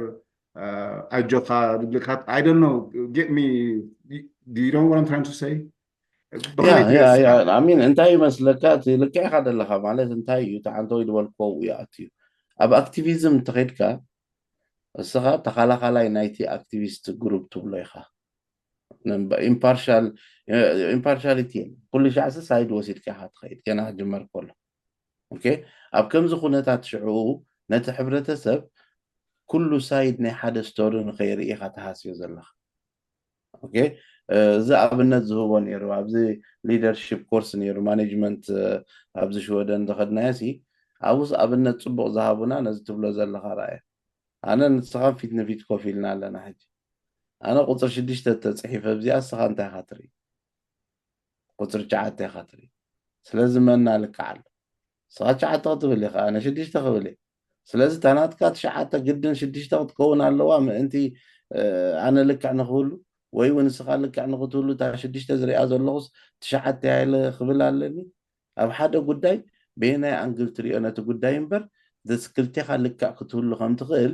ኣጆካ ድብልካ I don't know get me do you know what I'm trying to say ሚን እንታይ ይመስለካ እቲ ልክዕካ ዘለካ ማለት እንታይ እዩ ተዓንተ ወይ ዝበልክዎ ውያት እዩ ኣብ ኣክቲቪዝም እንተኸድካ እስኻ ተኻላኻላይ ናይቲ ኣክቲቪስት ግሩፕ ትብሎ ኢኻ ኢምፓርሻሊቲ ኩሉ ሻዕሲ ሳይድ ወሲድካ ኢኻ ትኸይድ ገና ክጅመር ከሎ ኦኬ ኣብ ከምዚ ኩነታት ሽዕኡ ነቲ ሕብረተሰብ ኩሉ ሳይድ ናይ ሓደ ስቶሪ ንኸይርኢ ኢኻ ተሃስዮ ዘለኻ ኦኬ እዚ ኣብነት ዝህቦ ነይሩ ኣብዚ ሊደርሺፕ ኮርስ ነይሩ ማኔጅመንት ኣብዚ ሽወደን ዝኸድናዮ ሲ ኣብኡስ ኣብነት ፅቡቅ ዝሃቡና ነዚ ትብሎ ዘለኻ ረኣየ ኣነ ንስኻን ፊት ንፊት ኮፍ ኢልና ኣለና ሕጂ ኣነ ቁፅሪ ሽዱሽተ ተፅሒፈ ኣብዚኣ እስኻ እንታይ ኢኻ ትርኢ ቁፅሪ ትሽዓተ ኢኻ ትርኢ ስለዚ መና ልክዕ ኣሎ ንስኻ ትሽዓተ ክትብል ኢኻ ኣነ ሽዱሽተ ክብል እየ ስለዚ እታ ናትካ ትሽዓተ ግድን ሽዱሽተ ክትከውን ኣለዋ ምእንቲ ኣነ ልክዕ ንክህሉ ወይ እውን ንስኻ ልክዕ ንክትህሉ እታ ሽዱሽተ ዝሪኣ ዘለኹስ ትሽዓተ ያለ ክብል ኣለኒ ኣብ ሓደ ጉዳይ በየናይ ኣንግል ትሪኦ ነቲ ጉዳይ እምበር ደስ ክልቴኻ ልክዕ ክትህሉ ከም ትኽእል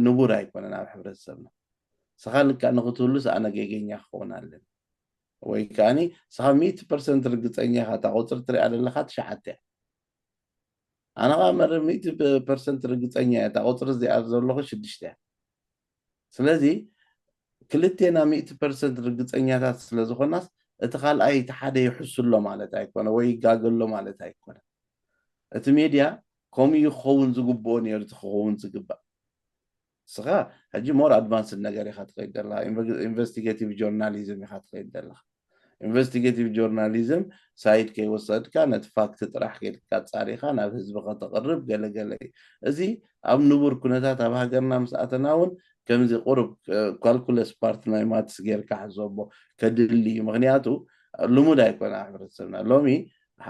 ንቡር ኣይኮነን ኣብ ሕብረተሰብና ስኻ ልክዕ ንክትህሉስ ኣነ ጌገኛ ክኸውን ኣለኒ ወይ ከዓኒ ስኻ ሚእቲ ፐርሰንት ርግፀኛ ኢኻ እታ ቁፅሪ ትሪኣ ዘለኻ ትሽዓተ እያ ኣነ ከዓ መረ ሚእቲ ፐርሰንት ርግፀኛ እያ እታ ቁፅሪ እዚኣ ዘለኹ ሽዱሽተ እያ ስለዚ ክልቴና ሚእቲ ፐርሰንት ርግፀኛታት ስለዝኾናስ እቲ ካልኣይ እቲ ሓደ ይሕሱ ኣሎ ማለት ኣይኮነ ወይ ይጋገሎ ማለት ኣይኮነ እቲ ሜድያ ከምኡ እዩ ክኸውን ዝግብኦ ነይሩ እቲ ክኸውን ዝግባእ ስኻ ሕጂ ሞር ኣድቫንስድ ነገር ኢኻ ትኸይድ ዘለኻ ኢንቨስቲጌቲቭ ጆርናሊዝም ኢኻ ትኸይድ ዘለኻ ኢንቨስቲጌቲቭ ጆርናሊዝም ሳይድ ከይወሰድካ ነቲ ፋክት ጥራሕ ከይድካ ፃሪኻ ናብ ህዝቢ ከተቕርብ ገለገለ እዩ እዚ ኣብ ንቡር ኩነታት ኣብ ሃገርና ምስ ኣተና እውን ከምዚ ቁሩብ ካልኩለስ ፓርት ናይ ማትስ ጌርካ ሕዞቦ ከድሊ እዩ ምክንያቱ ልሙድ ኣይኮነ ኣብ ሕብረተሰብና ሎሚ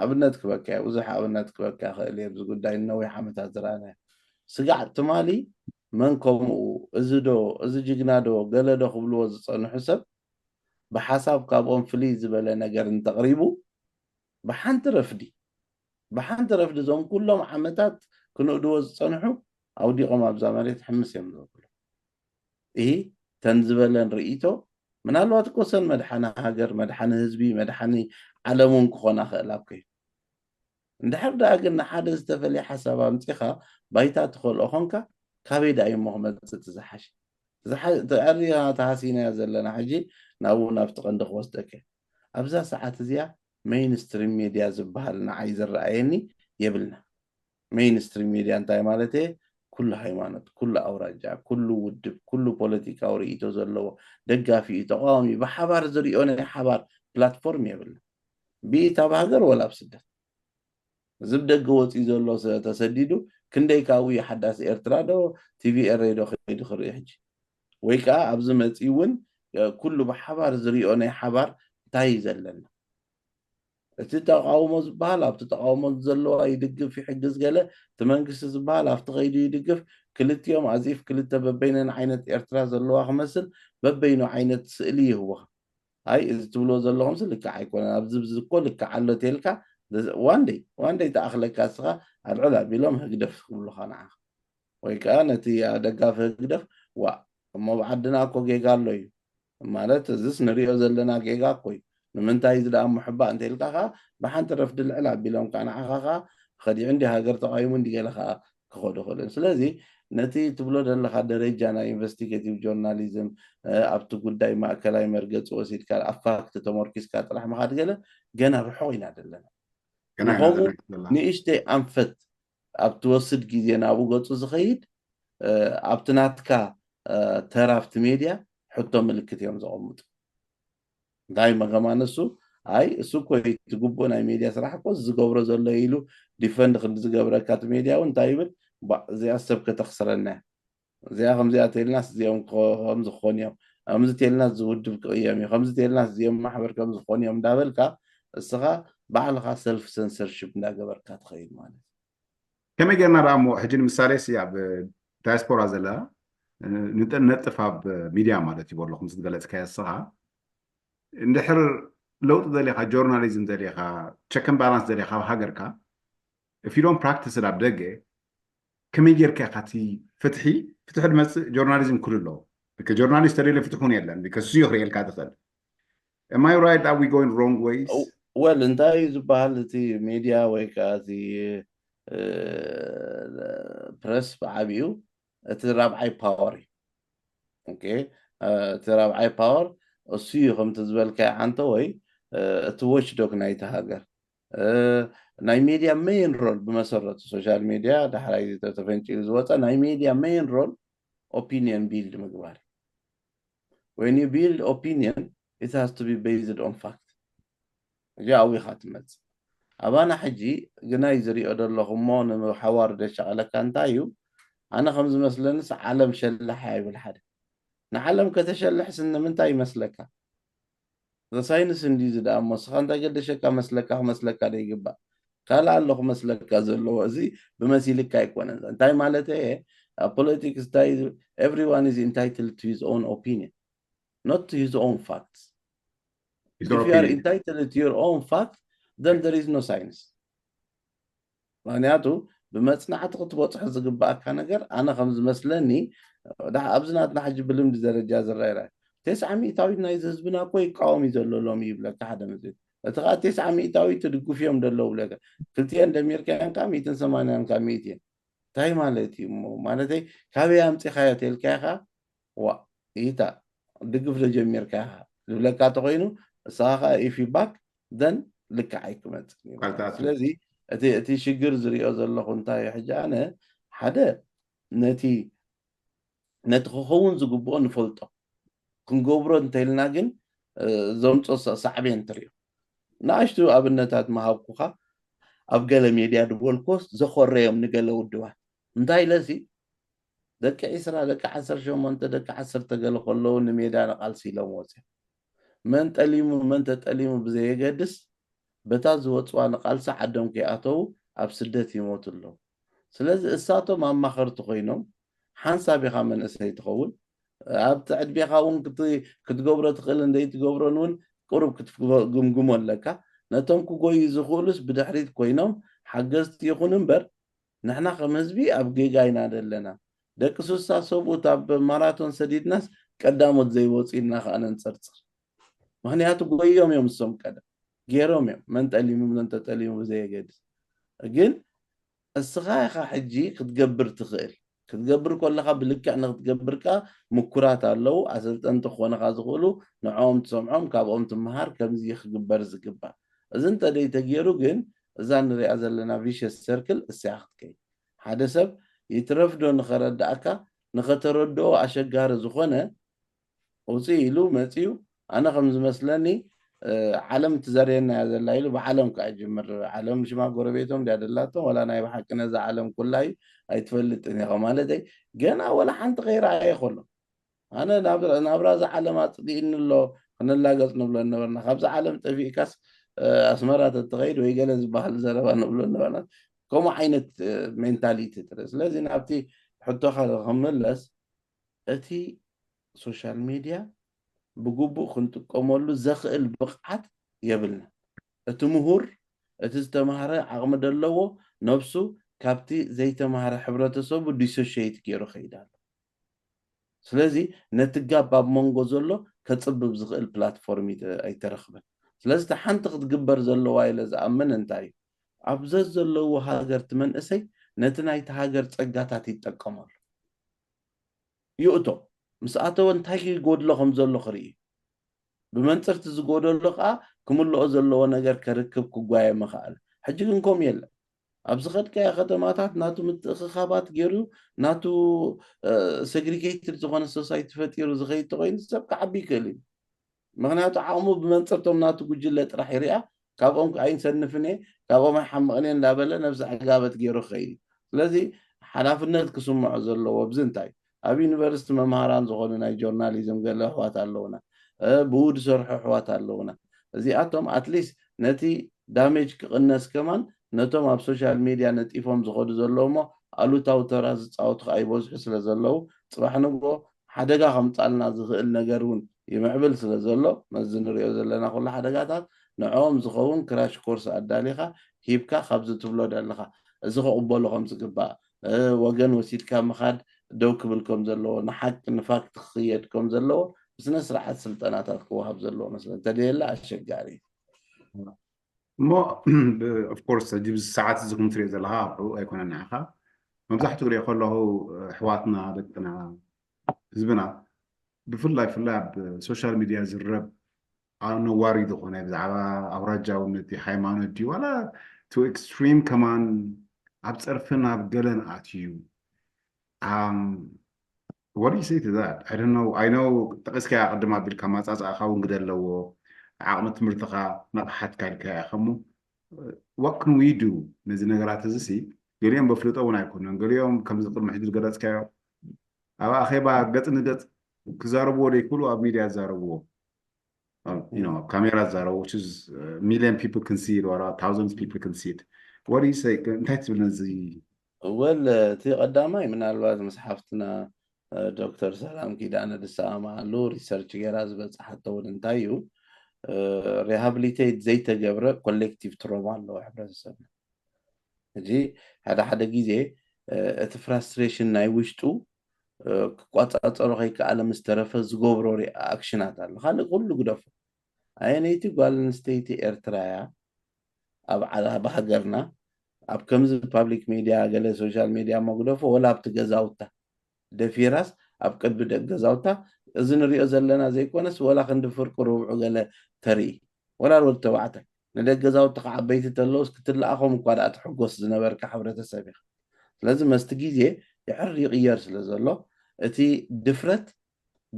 ኣብነት ክበካ ብዙሕ ኣብነት ክበካ ክእል እየ እዚ ጉዳይ ነዊሕ ዓመታት ዝረኣና ስጋዕ ትማሊ መን ከምኡ እዚ ዶ እዚ ጅግና ዶ ገለ ዶ ክብልዎ ዝፀንሑ ሰብ ብሓሳብ ካብኦም ፍልይ ዝበለ ነገር እንተቕሪቡ ብሓንቲ ረፍዲ ብሓንቲ ረፍዲ እዞም ኩሎም ዓመታት ክንእድዎ ዝፀንሑ ኣውዲቖም ኣብዛ መሬት ሕምስ እዮም ዝብሉ ይህ ተን ዝበለን ርእይቶ ምናልባት እኮ ሰን መድሓኒ ሃገር፣ መድሓኒ ህዝቢ፣ መድሓኒ ዓለም እውን ክኾና ክእላ እኮ እዩ። እንድሕር ደኣ ግን ንሓደ ዝተፈልየ ሓሳብ ኣምጺኻ ባይታ ትኸልኦ ኾንካ፣ ካበይ ደኣ እዩሞ ክመጽእ እቲ ዝሓሸ? ዝሓ-፣ እቲ ኣርያ ተሃሲናያ ዘለና ሕጂ ናብኡ ናብቲ ቀንዲ ክወስደከ። ኣብዛ ሰዓት እዚኣ ሜይንስትሪም ሜድያ ዝበሃል ንዓይ ዝረኣየኒ የብልና። ሜይንስትሪም ሜድያ እንታይ ማለት እየ? ኩሉ ሃይማኖት፣ ኩሉ ኣውራጃ፣ ኩሉ ውድብ፣ ኩሉ ፖለቲካዊ ርእይቶ ዘለዎ፣ ደጋፊ እዩ፣ ተቃዋሚ፣ ብሓባር ዝሪኦ ናይ ሓባር ፕላትፎርም የብልና። ብኢት ኣብ ሃገር ወላ ኣብ ስደት። እዚ ብደገ ወፂኡ ዘሎ ሰ-፣ ተሰዲዱ ክንደይ ካብኡ እዩ ሓዳስ ኤርትራ ዶ ቲቪ ኤረይ ዶ ከይዱ ክርኢ ሕጂ? ወይ ከዓ ኣብዚ መፂኡ እውን፣ እ፣ ኩሉ ብሓባር ዝሪኦ ናይ ሓባር እንታይ እዩ ዘለና? እቲ ተቃውሞ ዝበሃል ኣብቲ ተቃውሞ ዘለዋ ይድግፍ ይሕግዝ ገለ፣ እቲ መንግስቲ ዝበሃል ኣብቲ ከይዱ ይድግፍ። ክልቲኦም ኣዚፍ ክልተ በበይነን ዓይነት ኤርትራ ዘለዋ ክመስል በበይኑ ዓይነት ስእሊ ይህቡኻ። ኣይ እዚ ትብልዎ ዘለኹምስ ልክዕ ኣይኮነን፣ ኣብዚ ብዚ እኮ ልክዕ ኣሎ ተልካ፣ ዋንደይ ዋንደይ ተኣኽለካ እስኻ ኣልዕል ኣቢሎም ህግደፍ ክብሉኻ ንዓኻ። ወይ ከዓ ነቲ ደጋፊ ህግደፍ፣ ዋ እሞ ብዓድና እኮ ጌጋ ኣሎ እዩ ማለት፣ እዚስ ንሪኦ ዘለና ጌጋ እኮ እዩ፣ ንምንታይ እዚ ደኣ ምሕባእ እንተኢልካ ከዓ ብሓንቲ ረፍዲ ልዕል ኣቢሎም ከዓ ንዓኻ ከዓ ኸዲዑ እንዲ ሃገር ተቃዊሙ እንዲ ገለ ከዓ ክኸዱ ክእልን። ስለዚ ነቲ ትብሎ ዘለኻ ደረጃ ናይ ኢንቨስቲጌቲቭ ጆርናሊዝም፣ እ፣ ኣብቲ ጉዳይ ማእከላይ መርገፂ ወሲድካ ኣብ ፋክት ተመርኪስካ ጥራሕ ምኻድ ገለ ገና ርሑቕ ኢና ዘለና። ገና ኢና ንኸምኡ ዘለና። ንእሽተይ ኣንፈት ኣብ ትወስድ ግዜ ናብኡ ገፁ ዝኸይድ፣ እ፣ ኣብቲ ናትካ፣ እ፣ ተራ ኣብቲ ሜድያ ሕቶ ምልክት እዮም ዘቐምጡ። እንታይ መገማ ንሱ፣ ኣይ እሱ እኮ እዩ እቲ ግቡእ ናይ ሜድያ ስራሕ እኮ ዝገብሮ ዘሎ ኢሉ ዲፈንድ ክንዲ ዝገብረካ እቲ ሜድያ እውን እንታይ ይብል? ባ፣ እዚኣ ሰብ ከተኽስረና እያ። እዚኣ ከምዚኣ ተልናስ እዚኦም ከ-፣ ከምዚ ክኾኑ እዮም። ከምዚ ተልናስ ዝውድብ ክቕየም እዩ። ከምዚ ተልናስ እዚኦም ማሕበር ከምዚ ክኾኑ እዮም እንዳበልካ እስኻ ባዕልኻ ሰልፍ ሰንሰርሺፕ እንዳገበርካ ትኸይድ ማለት እዩ። ከመይ ጌርና ደኣ እሞ፣ ሕጂ ንምሳሌ ሲ ኣብ ዳያስፖራ ዘላ ንጠ-፣ ነጥፍ ኣብ ሚድያ ማለት እዩ በሎ፣ ከምዚ ዝገለጽካዮ እስኻ፣ እንድሕር ለውጢ ደሊኻ፣ ጆርናሊዝም ደሊኻ፣ ቸክ ኤንድ ባላንስ ደሊኻ ኣብ ሃገርካ፣ if you don't practice it ኣብ ደገ፣ ከመይ ጌርካ ኢኻ እቲ ፍትሒ፣ ፍትሒ ድመጽእ ጆርናሊዝም ክህሉ ኣለዎ። ብከ ጆርናሊስት ተደልዮ ፍትሒ እውን የለን፣ because እሱ እዩ ክርእየልካ ዝኽእል። Am I right? Are we going wrong ways? ወል እንታይ እዩ ዝበሃል እቲ ሜድያ ወይ ከዓ እቲ፣ እ፣ ፕረስ ብዓቢኡ እቲ ራብዓይ ፓወር እዩ። ኦኬ፣ እ፣ እቲ ራብዓይ ፓወር እሱ እዩ ከምቲ ዝበልካዮ ዓንተ ወይ፣ እ፣ እቲ ዎች ዶግ ናይቲ ሃገር። እ፣ ናይ ሜድያ ሜይን ሮል ብመሰረቱ ሶሻል ሜድያ ዳሕራይ ተ-፣ ተፈንጪሉ ዝወፀ ናይ ሜድያ ሜይን ሮል ኦፒኒየን ቢልድ ምግባር እዩ። When you build opinion, it has to be based on fact. እዚ ኣብኡ ኢኻ ትመጽእ። ኣባና ሕጂ ግናይ ዝሪኦ ዘለኹ እሞ ንሓዋሩ ደሻቐለካ እንታይ እዩ? ኣነ ከም ዝመስለንስ ዓለም ሸላሕ ኣይብል ሓደ። ንዓለም ከተሸልሕስ ንምንታይ ይመስለካ? ሳይንስ እንዲ እዚ ደኣ እሞ እስኻ እንታይ ገደሸካ መስለካ ክመስለካ ዶ ይግባእ? ካልእ ኣሎ ክመስለካ ዘለዎ። እዚ ብመሲልካ ኣይኮነን። እንታይ ማለት እየ? ኣብ ፖለቲክስ እንታይ፣ everyone is entitled to his own opinion, not to his own facts. His If you are opinion. Entitled to your own fact, then there is no science. ምኽንያቱ ብመጽናዕቲ ክትበጽሖ ዝግባኣካ ነገር ኣነ ከም ዝመስለኒ፣ ዳ-፣ ኣብዚ ናትና ሕጂ ብልምዲ ደረጃ ዝረአ ይረአ። ተስዓ ሚእታዊት ናይዚ ህዝብና እኮ ይቃወም እዩ ዘሎ ሎሚ ይብለካ ሓደ መጽሔት። እቲ ኸኣ ተስዓ ሚእታዊት ትድግፉ እዮም ዘለዉ ይብለካ። ክልቲኤን ደሚርካየን ከኣ ሚእትን ሰማንያን ከኣ ሚእቲ እየን። እንታይ ማለት እዩ እሞ? ማለተይ ካበይ ኣምጺኻዮ ተልካ ኢኻ? ዋ፣ ኢታ ድግፍ ዶ ጀሚርካ ኢኻ ዝብለካ እንተኾይኑ፣ እስኻ ኸኣ if you back, then ልክዕ ኣይክመጽእን እዩ። ካልእ ተኣትዩ። ስለዚ እቲ፣ እቲ ሽግር ዝሪኦ ዘለኹ እንታይ እዩ ሕጂ ኣነ፣ ሓደ ነቲ፣ ነቲ ክኸውን ዝግብኦ ንፈልጦ። ክንገብሮ እንተኢልና ግን፣ እ፣ ዘምጾ ሳ-፣ ሳዕቤን ትሪኦ። ንኣሽቱ ኣብነታት ምሃብኩኻ፣ ኣብ ገለ ሜድያ ዝበልኩዎስ ዘኾረዮም ንገለ ውድባት። እንታይ ኢለሲ፣ ደቂ ዒስራ፣ ደቂ ዓሰርተ ሸሞንተ፣ ደቂ ዓሰርተ ገለ ከለዉ ንሜዳ ንቓልሲ ኢሎም ወፂኦም። መን ጠሊሙ፣ መን ተጠሊሙ ብዘየገድስ፣ በታ ዝወፅዋ ንቓልሲ ዓዶም ከይኣተዉ ኣብ ስደት ይሞቱ ኣለዉ። ስለዚ እሳቶም ኣማኸርቲ ኮይኖም፣ ሓንሳብ ኢኻ መንእሰይ ትኸውን፣ ኣብቲ ዕድሜኻ እውን ክት-፣ ክትገብሮ ትኽእልን ዘይትገብሮን እውን ቁሩብ ክትግምግሞ ኣለካ። ነቶም ክጎዩ ዝኽእሉስ ብድሕሪት ኮይኖም ሓገዝቲ ይኹኑ እምበር፣ ንሕና ከም ህዝቢ ኣብ ጌጋ ኢና ዘለና። ደቂ ሱሳ ሰብኡት ኣብ ማራቶን ሰዲድናስ ቀዳሞት ዘይወፁ ኢልና ከዓ ነንፀርፅር። ምክንያቱ ጎዮም እዮም እሶም ቀደም ገይሮም እዮም፣ መን ጠሊሙ መን ተጠሊሙ ብዘየገድስ። ግን እስኻ ኢኻ ሕጂ ክትገብር ትኽእል። ክትገብር ከለኻ ብልክዕ ንክትገብር ከዓ ምኩራት ኣለዉ፣ ኣሰልጠንቲ ክኾነኻ ዝኽእሉ፣ ንዕኦም ትሰምዖም፣ ካብኦም ትመሃር። ከምዚ ክግበር ዝግባእ። እዚ እንተደይ ተገይሩ ግን እዛ ንሪኣ ዘለና ቪሸስ ሰርክል እስያ ክትከይድ። ሓደ ሰብ ይትረፍዶ ንኸረዳእካ፣ ንኸተረድኦ ኣሸጋሪ ዝኾነ ውፅእ ኢሉ መፅዩ። ኣነ ከም ዝመስለኒ ዓለም ትዘርየና እያ ዘላ ኢሉ ብዓለም ከዓ ይጅምር። ዓለም ሽማ ጎረቤቶም ድያ ደላቶም፣ ዋላ ናይ ብሓቂ ነዛ ዓለም ኩላ እዩ ኣይትፈልጥን ኢኻ ማለተይ። ገና ወላ ሓንቲ ከይረኣየ ከሎ ኣነ ናብራ እዛ ዓለም ኣፅሊእኒ ኣሎ፣ ክንላገፅ ንብሎ ነበርና። ካብዛ ዓለም ጠፊእካስ ኣስመራ ተትኸይድ ወይ ገለ ዝበሃል ዘረባ ንብሎ ነበርና። ከምኡ ዓይነት ሜንታሊቲ ትርኢ። ስለዚ ናብቲ ሕቶኻ ክምለስ፣ እቲ ሶሻል ሚድያ ብግቡእ ክንጥቀመሉ ዘኽእል ብቕዓት የብልና። እቲ ምሁር፣ እቲ ዝተማህረ ዓቕሚ ዘለዎ ነብሱ ካብቲ ዘይተማህረ ሕብረተሰቡ ዲሶሽየት ገይሩ ከይድ ኣሎ። ስለዚ ነቲ ጋፕ ኣብ መንጎ ዘሎ ከፅብብ ዝኽእል ፕላትፎርም ኣይተረኽበን። ስለዚ ሓንቲ ክትግበር ዘለዋ ኢለ ዝኣምን እንታይ እዩ፣ ኣብ ዘዘለዎ ሃገር እቲ መንእሰይ ነቲ ናይቲ ሃገር ፀጋታት ይጠቀመሉ። ይእቶ፣ ምስ ኣተወ እንታይ ይጎድሎ ከም ዘሎ ክርኢ፣ ብመንፅር እቲ ዝጎደሎ ከዓ ክምልኦ ዘለዎ ነገር ከርክብ ክጓየ ምኽኣል። ሕጂ ግን ከምኡ የለን። ኣብ ዝኸድካዮ ከተማታት ናቱ ምትእኽኻባት ገይሩ፣ ናቱ ሰግሪጌትድ ዝኾነ ሶሳይቲ ፈጢሩ ዝኸይድ ተኮይኑ ሰብ ክዓቢ ይክእል እዩ። ምክንያቱ ዓቕሙ ብመንፅርቶም ናቱ ጉጅለ ጥራሕ ይሪኣ፣ ካብኦም ኣይንሰንፍን እየ፣ ካብኦም ኣይሓምቕን እየ እንዳበለ ነብሲ ዕጋበት ገይሩ ክኸይድ እዩ። ስለዚ ሓላፍነት ክስምዖ ዘለዎ ኣብዚ እንታይ እዩ፣ ኣብ ዩኒቨርሲቲ መምሃራን ዝኾኑ ናይ ጆርናሊዝም ገለ ኣሕዋት ኣለውና፣ ብኡ ዝሰርሑ ኣሕዋት ኣለውና። እዚኣቶም ኣትሊስት ነቲ ዳሜጅ ክቕነስ ከማን ነቶም ኣብ ሶሻል ሚድያ ነጢፎም ዝኸዱ ዘለዉ እሞ ኣሉታዊ ተራ ዝፃወቱ ከዓ ይበዝሑ ስለ ዘለዉ፣ ፅባሕ ንግሆ ሓደጋ ከምፃልና ዝኽእል ነገር እውን ይምዕብል ስለ ዘሎ፣ ነዚ ንሪኦ ዘለና ኩሉ ሓደጋታት ንዕኦም ዝኸውን ክራሽ ኮርስ ኣዳሊኻ ሂብካ ካብዚ ትብሎ ደለኻ፣ እዚ ክቕበሎ ከም ዝግባእ፣ ወገን ወሲድካ ምኻድ ደው ክብል ከም ዘለዎ፣ ንሓቂ ንፋክት ክኽየድ ከም ዘለዎ ብስነ ስርዓት ስልጠናታት ክወሃብ ዘለዎ መስለ እንተደየለ ኣሸጋሪ እዩ። እሞ ኦፍኮርስ ሕጂ ብዚ ሰዓት እዚ ከም ትሪኦ ዘለካ ኣብኡ ኣይኮነን ንዓኻ። መብዛሕትኡ ክሪኦ ከለኹ ኣሕዋትና፣ ደቅና፣ ህዝብና ብፍላይ ፍላይ ኣብ ሶሻል ሚድያ ዝረብ ኣነዋሪ ዝኾነ ብዛዕባ ኣውራጃውነት ድዩ ሃይማኖት ድዩ ዋላ ቱ ኤክስትሪም ከማን ኣብ ፀርፍን ኣብ ገለን ኣትዩ። What do you say to that? I don't know. I know ጠቂስካያ ቅድም ኣቢልካ ማፃፃእካ እውን ግደ ኣለዎ። ዓቕሚ ትምህርትኻ ነቕሓትካ ኢልካያ ኢኻ እሞ what can we do ነዚ ነገራት እዚ ሲ ገሊኦም በፍልጦ እውን ኣይኮኑን። ገሊኦም ከምዚ ቅድሚ ሕጂ ዝገለፅካዮ ኣብ ኣኼባ ገፅ ንገፅ ክዛረብዎ ዘይክእሉ ኣብ ሚድያ ዝዛረብዎ ኣብ ካሜራ ዝዛረቡ ሚሊዮን people can see it or thousands people can see it. What do you say? እንታይ ትብል ነዚ? ወል እቲ ቀዳማይ ምናልባት ምስ ሓፍትና ዶክተር ሰላም ኪዳነ ዝሰማማዓሉ ሪሰርች ገይራ ዝበፅሓቶ እውን እንታይ እዩ፣ ሪሃብሊቴት ዘይተገብረ ኮሌክቲቭ ትሮማ ኣለዎ ሕብረተሰብና። ሕጂ ሓደ ሓደ ግዜ እቲ ፍራስትሬሽን ናይ ውሽጡ ክቋፃፀሮ ከይከኣለ ምስ ተረፈ ዝገብሮ ኣክሽናት ኣሎ። ካልእ ኩሉ ግደፎ። ኣየነይቲ ጓል ኣንስተይቲ ኤርትራ እያ ኣብ ዓላ ብሃገርና ኣብ ከምዚ ፓብሊክ ሚድያ ገለ ሶሻል ሚድያ መጉደፎ ወላ ኣብቲ ገዛውታ ደፊራስ ኣብ ቅድሚ ደቂ ገዛውታ እዚ ንሪኦ ዘለና ዘይኮነስ ወላ ክንዲ ፍርቂ ርብዑ ገለ ተርኢ ወላ ወዲ ተባዕታይ ንደቂ ገዛውትኻ ዓበይቲ ተለውስ ክትለኣኾም እኳ ደኣ ትሕጎስ ዝነበርካ ሕብረተሰብ ኢኻ። ስለዚ መስቲ ግዜ ይሕር ይቕየር ስለ ዘሎ እቲ ድፍረት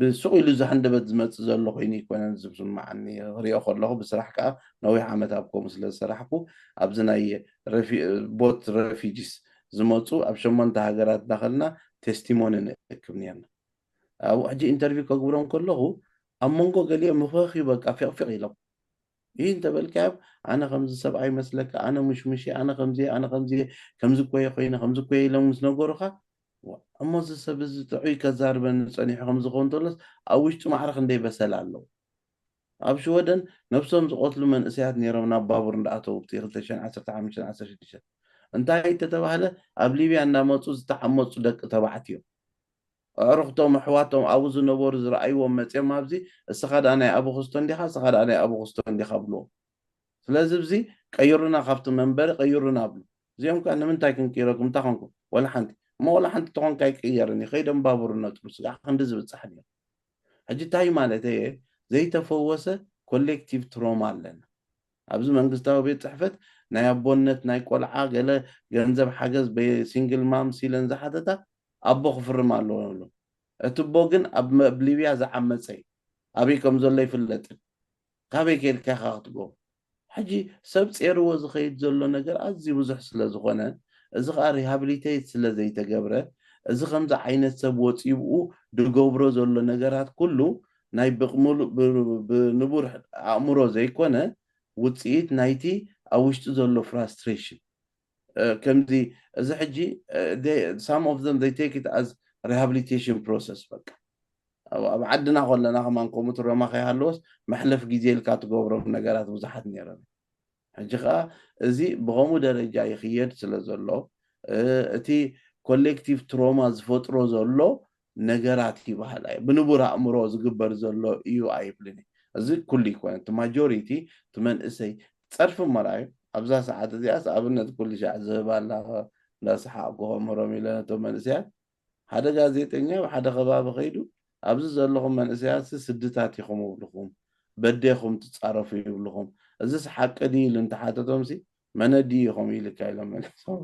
ብሱቕ ኢሉ እዚ ሃንደበት ዝመፅእ ዘሎ ኮይኑ ኣይኮነን ዝስማዓኒ። ክሪኦ ከለኹ ብስራሕ ከዓ ነዊሕ ዓመት ኣብ ከምኡ ስለ ዝሰራሕኩ ኣብዚ ናይ ቦት ረፊጂስ ዝመፁ ኣብ ሸሞንተ ሃገራት እናኸድና ቴስቲሞኒ ንእክብ ነርና። ኣብኡ ሕጂ ኢንተርቪው ከግብሮም ከለኹ ኣብ መንጎ ገሊኦም ምኽኽ እዩ በቃ ፊቕፊቕ ኢሎም። ይህ እንተበልካዮም ኣነ ከምዚ ሰብኣይ መስለካ ኣነ ሙሽሙሽ ኣነ ከምዚ ኣነ ከምዚ ከምዚ ኮየ ኮይነ ከምዚ ኮየ ኢሎም ምስ ነገሩኻ እሞ እዚ ሰብ እዚ ጥዑይ ከዛርበኒ ፀኒሑ ከምዝኸውን ተሎስ ኣብ ውሽጡ ማዕረ ክንደይ በሰል ኣለዉ። ኣብ ሽወደን ነብሶም ዝቐትሉ መንእሰያት ነይሮም ናብ ባቡር እንዳኣተዉ ብቲ ክልተ ሽሕን ዓሰርተ ሓሙሽተን ዓሰርተ ሽዱሽተን እንታይ ተተባህለ ኣብ ሊብያ እንዳመፁ ዝተዓመፁ ደቂ ተባዕትዮ ኣዕሩኽቶም ኣሕዋቶም ኣብኡ ዝነበሩ ዝረኣይዎም መፅኦም ኣብዚ፣ እስኻ ደኣ ናይ ኣበኹስቶ እንዲኻ፣ እስኻ ደኣ ናይ ኣበኹስቶ እንዲኻ ብልዎም። ስለዚ እዚ ቀይሩና፣ ካብቲ መንበሪ ቀይሩና ብሉ። እዚኦም ከ ንምንታይ ክንቅይረኩም? እንታይ ኮንኩም? ወላ ሓንቲ። እሞ ወላ ሓንቲ ተኾንካ ኣይቅየርን እዩ። ከይዶም ባቡር ነጥሩ፣ ስጋዕ ክንዲ ዝብጻሕ ድዮም? ሕጂ እንታይ ማለት እየ? ዘይተፈወሰ ኮሌክቲቭ ትሮማ ኣለና። ኣብዚ መንግስታዊ ቤት ጽሕፈት ናይ ኣቦነት ናይ ቆልዓ ገለ ገንዘብ ሓገዝ ሲንግል ማም ሲለን ዝሓተታ ኣቦ ክፍርም ኣለዎ። እቲ ኣቦ ግን ኣብ መ- ኣብ ሊብያ ዝዓመፀ እዩ። ኣበይ ከም ዘሎ ይፍለጥን። ካበይ ከይድካ ኢኻ ክትገብሮ? ሕጂ ሰብ ጼርዎ ዝኸይድ ዘሎ ነገር ኣዝዩ ብዙሕ ስለ ዝኾነ፣ እዚ ኸኣ ሪሃብሊቴት ስለ ዘይተገብረ፣ እዚ ከምዚ ዓይነት ሰብ ወፂኡ ብኡ ዝገብሮ ዘሎ ነገራት ኩሉ ናይ ብቕሙሉ ብ- ብንቡር ኣእምሮ ዘይኮነ ውፅኢት ናይቲ ኣብ ውሽጢ ዘሎ ፍራስትሬሽን። ከምዚ እዚ ሕጂ some of them they take it as rehabilitation process። በቃ ኣብ ዓድና ከለና ከማን ከምኡ ትረማ ከይሃለወስ መሕለፍ ግዜ ኢልካ ትገብሮም ነገራት ብዙሓት ነይሮም። ሕጂ ከዓ እዚ ብኸምኡ ደረጃ ይኽየድ ስለ ዘሎ እቲ ኮሌክቲቭ ትሮማ ዝፈጥሮ ዘሎ ነገራት ይበሃል። ብንቡር ኣእምሮ ዝግበር ዘሎ እዩ ኣይብልን። እዚ ኩሉ ይኮነ እቲ ማጆሪቲ እቲ መንእሰይ ጸርፊ መርኣዩ ኣብዛ ሰዓት እዚኣስ ኣብነት ኩሉ ሻዕ ዝህብ ኣላ እንዳሰሓቕኩ ከምህሮም ኢለ ነቶም መንእሰያት ሓደ ጋዜጠኛ ብሓደ ከባቢ ከይዱ ኣብዚ ዘለኹም መንእሰያት ስድታት ኢኹም ይብልኹም በዴኹም ትጻረፉ ይብልኹም እዚስ ሓቂ ድዩ ኢሉ እንተሓተቶም ሲ መነዲ ኢኹም ኢልካ ኢሎም መለሶም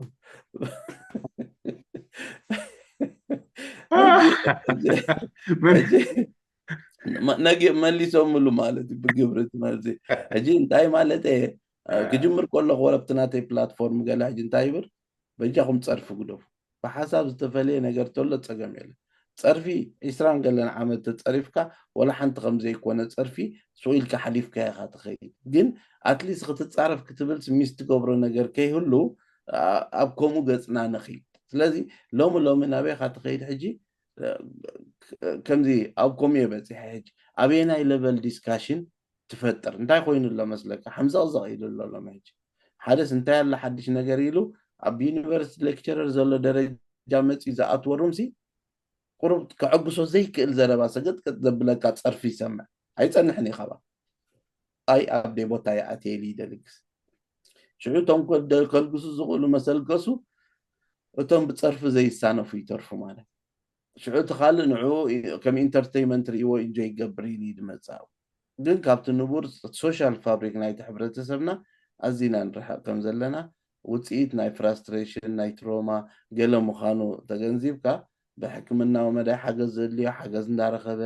ነጊ መሊሶምሉ ማለት እዩ ብግብሪ ትመልሲ ሕጂ እንታይ ማለት እየ ክጅምር ከለኹ ወረብቲ ናተይ ፕላትፎርም ገለ ሕጂ እንታይ ይብል በጃኹም ፀርፊ ግደፉ ብሓሳብ ዝተፈለየ ነገር ተሎ ፀገም የለን ፀርፊ ዒስራን ገለን ዓመት ተፀሪፍካ ወላ ሓንቲ ከም ዘይኮነ ፀርፊ ስቕ ኢልካ ሓሊፍካ ኢኻ ትኸይድ ግን ኣትሊስት ክትፃረፍ ክትብል ሚስ ትገብሮ ነገር ከይህሉ ኣብ ከምኡ ገፅና ንኽይድ ስለዚ ሎሚ ሎሚ ናበይካ ትኸይድ ሕጂ ከምዚ ኣብ ኮሚዮ በፂሐ ሕጂ ኣበየናይ ለቨል ዲስካሽን ትፈጥር እንታይ ኮይኑ ኣሎ መስለካ ሓምዘቕዘቕ ኢሉ ኣሎ ሎም ሕጂ ሓደስ እንታይ ኣለ ሓድሽ ነገር ኢሉ ኣብ ዩኒቨርሲቲ ሌክቸረር ዘሎ ደረጃ መፂኡ ዝኣትወ ሩምሲ ቁሩብ ከዕግሶ ዘይክእል ዘረባ ሰገጥቅጥ ዘብለካ ፀርፊ ይሰምዕ ኣይፀንሕን እዩ ካባ ኣይ ኣብ ደይ ቦታ ይኣትየ ኢሉ ይደልግስ ሽዑ እቶም ከልግሱ ዝኽእሉ መሰልገሱ እቶም ብፀርፊ ዘይሳነፉ ይተርፉ ማለት ሽዑ እቲ ካልእ ንዕኡ ከም ኢንተርተይመንት ርእይዎ ኢንጆይ ይገብር ኢሉ እዩ ዝመፅእ ግን ካብቲ ንቡር ሶሻል ፋብሪክ ናይቲ ሕብረተሰብና ኣዚና ንርሕቕ ከም ዘለና ውፅኢት ናይ ፍራስትሬሽን ናይ ትሮማ ገለ ምዃኑ ተገንዚብካ ብሕክምናዊ መዳይ ሓገዝ ዘድልዮ ሓገዝ እንዳረኸበ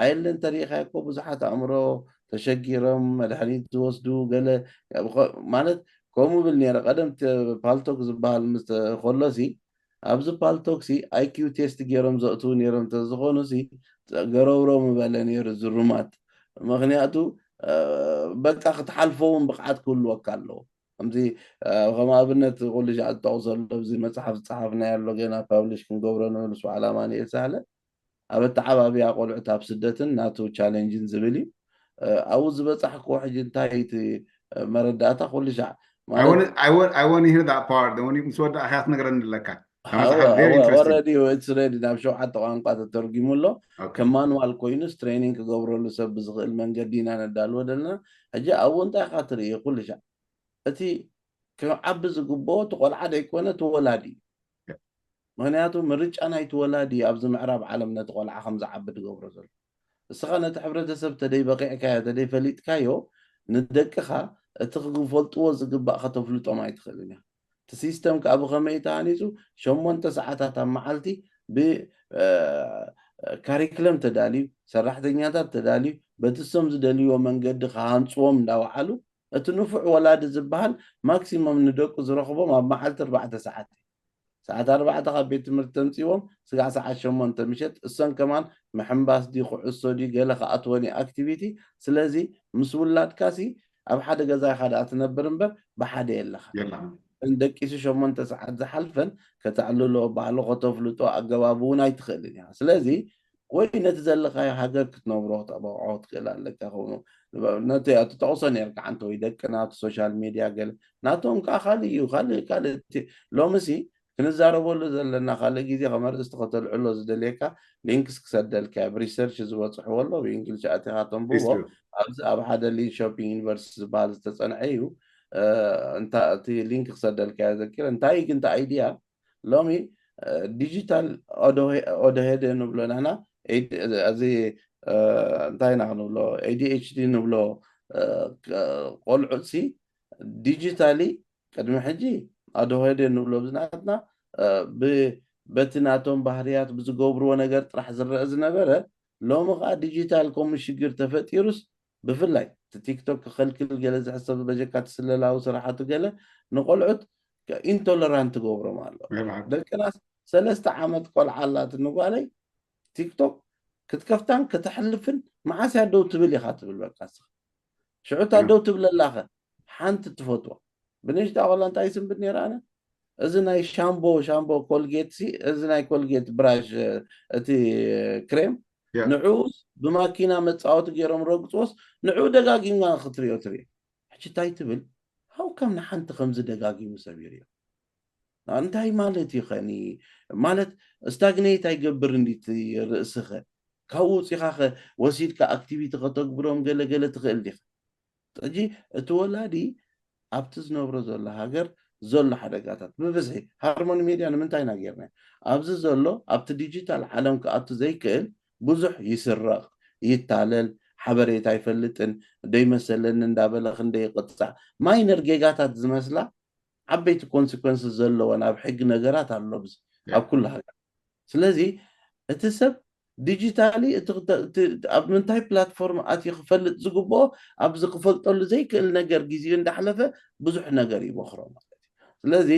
ኣየለን ተሪኢኻ እኮ ብዙሓት ኣእምሮ ተሸጊሮም መድሓኒት ዝወስዱ ገለ ማለት ከምኡ ብል ነረ ቀደም ፓልቶክ ዝበሃል ምስ ከሎሲ ኣብዚ ፓልቶክሲ ኣይኪው ቴስት ገይሮም ዘእትዉ ነይሮም እንተዝኾኑሲ ገረውሮ ምበለ ነይሩ ዝሩማት ምክንያቱ በቃ ክትሓልፎ እውን ብቕዓት ክህልወካ ኣለዎ ከምዚ ከም ኣብነት ኩሉ ሻዕ ዝጠቕሶ ኣሎ እዚ መፅሓፍ ዝፀሓፍናዮ ኣሎ ገና ፓብሊሽ ክንገብሮ ንብል ሱ ዓላማ ንኤል ሳህለ ኣብ ኣተዓባብያ ቆልዑት ኣብ ስደትን ናቱ ቻሌንጅን ዝብል እዩ ኣብኡ ዝበፃሕክዎ ሕጂ እንታይ እቲ መረዳእታ ኩሉ ሻዕ I want to hear that part. When you ምስ ወዳእካ ክትነግረኒ ኣለካ። ረዲ ናብ ሸውዓተ ቋንቋ ተተርጊሙ ኣሎ። ከም ማንዋል ኮይኑስ ትሬኒንግ ክገብረሉ ሰብ ብዝኽእል መንገዲ ኢና ነዳልዎ ዘለና። ሕጂ ኣብኡ እንታይ ኢኻ ትርኢ? ኩሉ ሻዕ እቲ ክዓቢ ዝግብኦ እቲ ቆልዓ ደይኮነ እቲ ወላዲ እዩ። ምክንያቱ ምርጫ ናይቲ ወላዲ ኣብዚ ምዕራብ ዓለም ነቲ ቆልዓ ከም ዝዓቢ ዝገብሮ ዘሎ። እስኻ ነቲ ሕብረተሰብ ተደይ በቂዕካዮ ተደይ ፈሊጥካዮ ንደቅኻ እቲ ክፈልጥዎ ዝግባእ ከተፍልጦም ኣይትኽእልን ኢኻ። እቲ ሲስተም ከዓ ብኸመይ ተሃኒፁ ሸሞንተ ሰዓታት ኣብ መዓልቲ ብ ካሪክለም ተዳልዩ ሰራሕተኛታት ተዳልዩ በቲ እሶም ዝደልይዎ መንገዲ ክሃንፅዎም እንዳወዓሉ እቲ ንፉዕ ወላዲ ዝበሃል ማክሲሞም ንደቁ ዝረኽቦም ኣብ መዓልቲ ኣርባዕተ ሰዓት እዩ። ሰዓት ኣርባዕተ ካብ ቤት ትምህርቲ ተምፅዎም ስጋዕ ሰዓት ሸሞንተ ምሸት እሰን ከማን ምሕምባስ ድዩ ኩዕሶ ድዩ ገለ ክኣትወን እዩ ኣክቲቪቲ። ስለዚ ምስ ውላድካሲ ኣብ ሓደ ገዛ ኢኻ ደኣ ትነብር እምበር ብሓደ የለኻ። ደቂሱ ሸሞንተ ሰዓት ዝሓልፈን ከተዕልሎ ባህሉ ከተፍልጦ ኣገባብ እውን ኣይትኽእልን ኢኻ። ስለዚ ወይ ነቲ ዘለካዮ ሃገር ክትነብሮ ክተበቕዖ ክትክእል ኣለካ። ከምኡ ነቲ ትጠቕሶ ነርካ ሓንቲ ወይ ደቅና እቲ ሶሻል ሚድያ ገለ ናቶም ከዓ ካልእ እዩ ካልእ ካልእ እቲ ሎምሲ ክንዛረበሉ ዘለና ካልእ ግዜ ከም ኣርእስቲ ከተልዕሎ ዝደልየካ ሊንክስ ክሰደልካ እየ። ብሪሰርች ዝበፅሕዎ ኣሎ፣ ብእንግሊሽ ኣቲኻ ተንብቦ። ኣብዚ ኣብ ሓደ ሊንሾፒንግ ዩኒቨርሲቲ ዝበሃል ዝተፀንዐ እዩ። እቲ ሊንክ ክሰደልካ እየ ዘኪረ። እንታይ ግን እቲ ኣይድያ ሎሚ ዲጂታል ኦደሄደ ንብሎ ንሕና፣ እዚ እንታይ ኢና ክንብሎ፣ ኤዲኤችዲ ንብሎ ቆልዑት ሲ ዲጂታሊ ቅድሚ ሕጂ ኣደሆደ ንብሎ ብዝናትና በቲ ናቶም ባህርያት ብዝገብርዎ ነገር ጥራሕ ዝረአ ዝነበረ፣ ሎሚ ከዓ ዲጂታል ከምኡ ሽግር ተፈጢሩስ ብፍላይ እቲ ቲክቶክ ክኸልክል ገለ ዝሕሰብ በጀካ እቲ ስለላዊ ስራሓቱ ገለ ንቆልዑት ኢንቶለራንት ትገብሮም ኣሎ። ደቅናስ ሰለስተ ዓመት ቆልዓ ኣላት ንጓለይ ቲክቶክ ክትከፍታን ከተሕልፍን መዓስ እያ ደው ትብል ኢኻ ትብል። በቃ ንስኻ ሽዑ እታ ደው ትብለላኸ ሓንቲ ትፈትዋ ብንእሽታ ቆላ እንታይ ይስንብድ ነይረ ኣነ እዚ ናይ ሻምቦ ሻምቦ ኮልጌት ሲ እዚ ናይ ኮልጌት ብራሽ እቲ ክሬም ንዑ ብማኪና መፃወቲ ገይሮም ረግፅዎስ ንዑ ደጋጊምና ክትሪኦ ትሪኦ። ሕጂ እንታይ ትብል? ሃው ከም ንሓንቲ ከምዚ ደጋጊሙ ሰብ ይሪኦ እንታይ ማለት እዩ ኸኒ? ማለት ስታግኔት ኣይገብር እንዲት ርእስኸ ካብኡ ውፂኻኸ ወሲድካ ኣክቲቪቲ ከተግብሮም ገለገለ ትኽእል ዲኻ? ሕጂ እቲ ወላዲ ኣብቲ ዝነብሮ ዘሎ ሃገር ዘሎ ሓደጋታት ብብዝሒ ሃርሞኒ ሜድያ ንምንታይ ኢና ጌርና ኣብዚ ዘሎ ኣብቲ ዲጂታል ዓለም ክኣቱ ዘይክእል ብዙሕ ይስረቕ ይታለል ሓበሬታ ኣይፈልጥን ደይመሰለኒ እንዳበለ ክንደይ ይቕፃዕ ማይነር ጌጋታት ዝመስላ ዓበይቲ ኮንሲኮንስ ዘለወን ኣብ ሕጊ ነገራት ኣሎ ኣብ ኩሉ ሃገር ስለዚ እቲ ሰብ ዲጂታሊ ኣብ ምንታይ ፕላትፎርም ኣትዩ ክፈልጥ ዝግብኦ ኣብዚ ክፈልጠሉ ዘይክእል ነገር ግዜኡ እንዳሕለፈ ብዙሕ ነገር ይበክሮ ማለት እዩ ስለዚ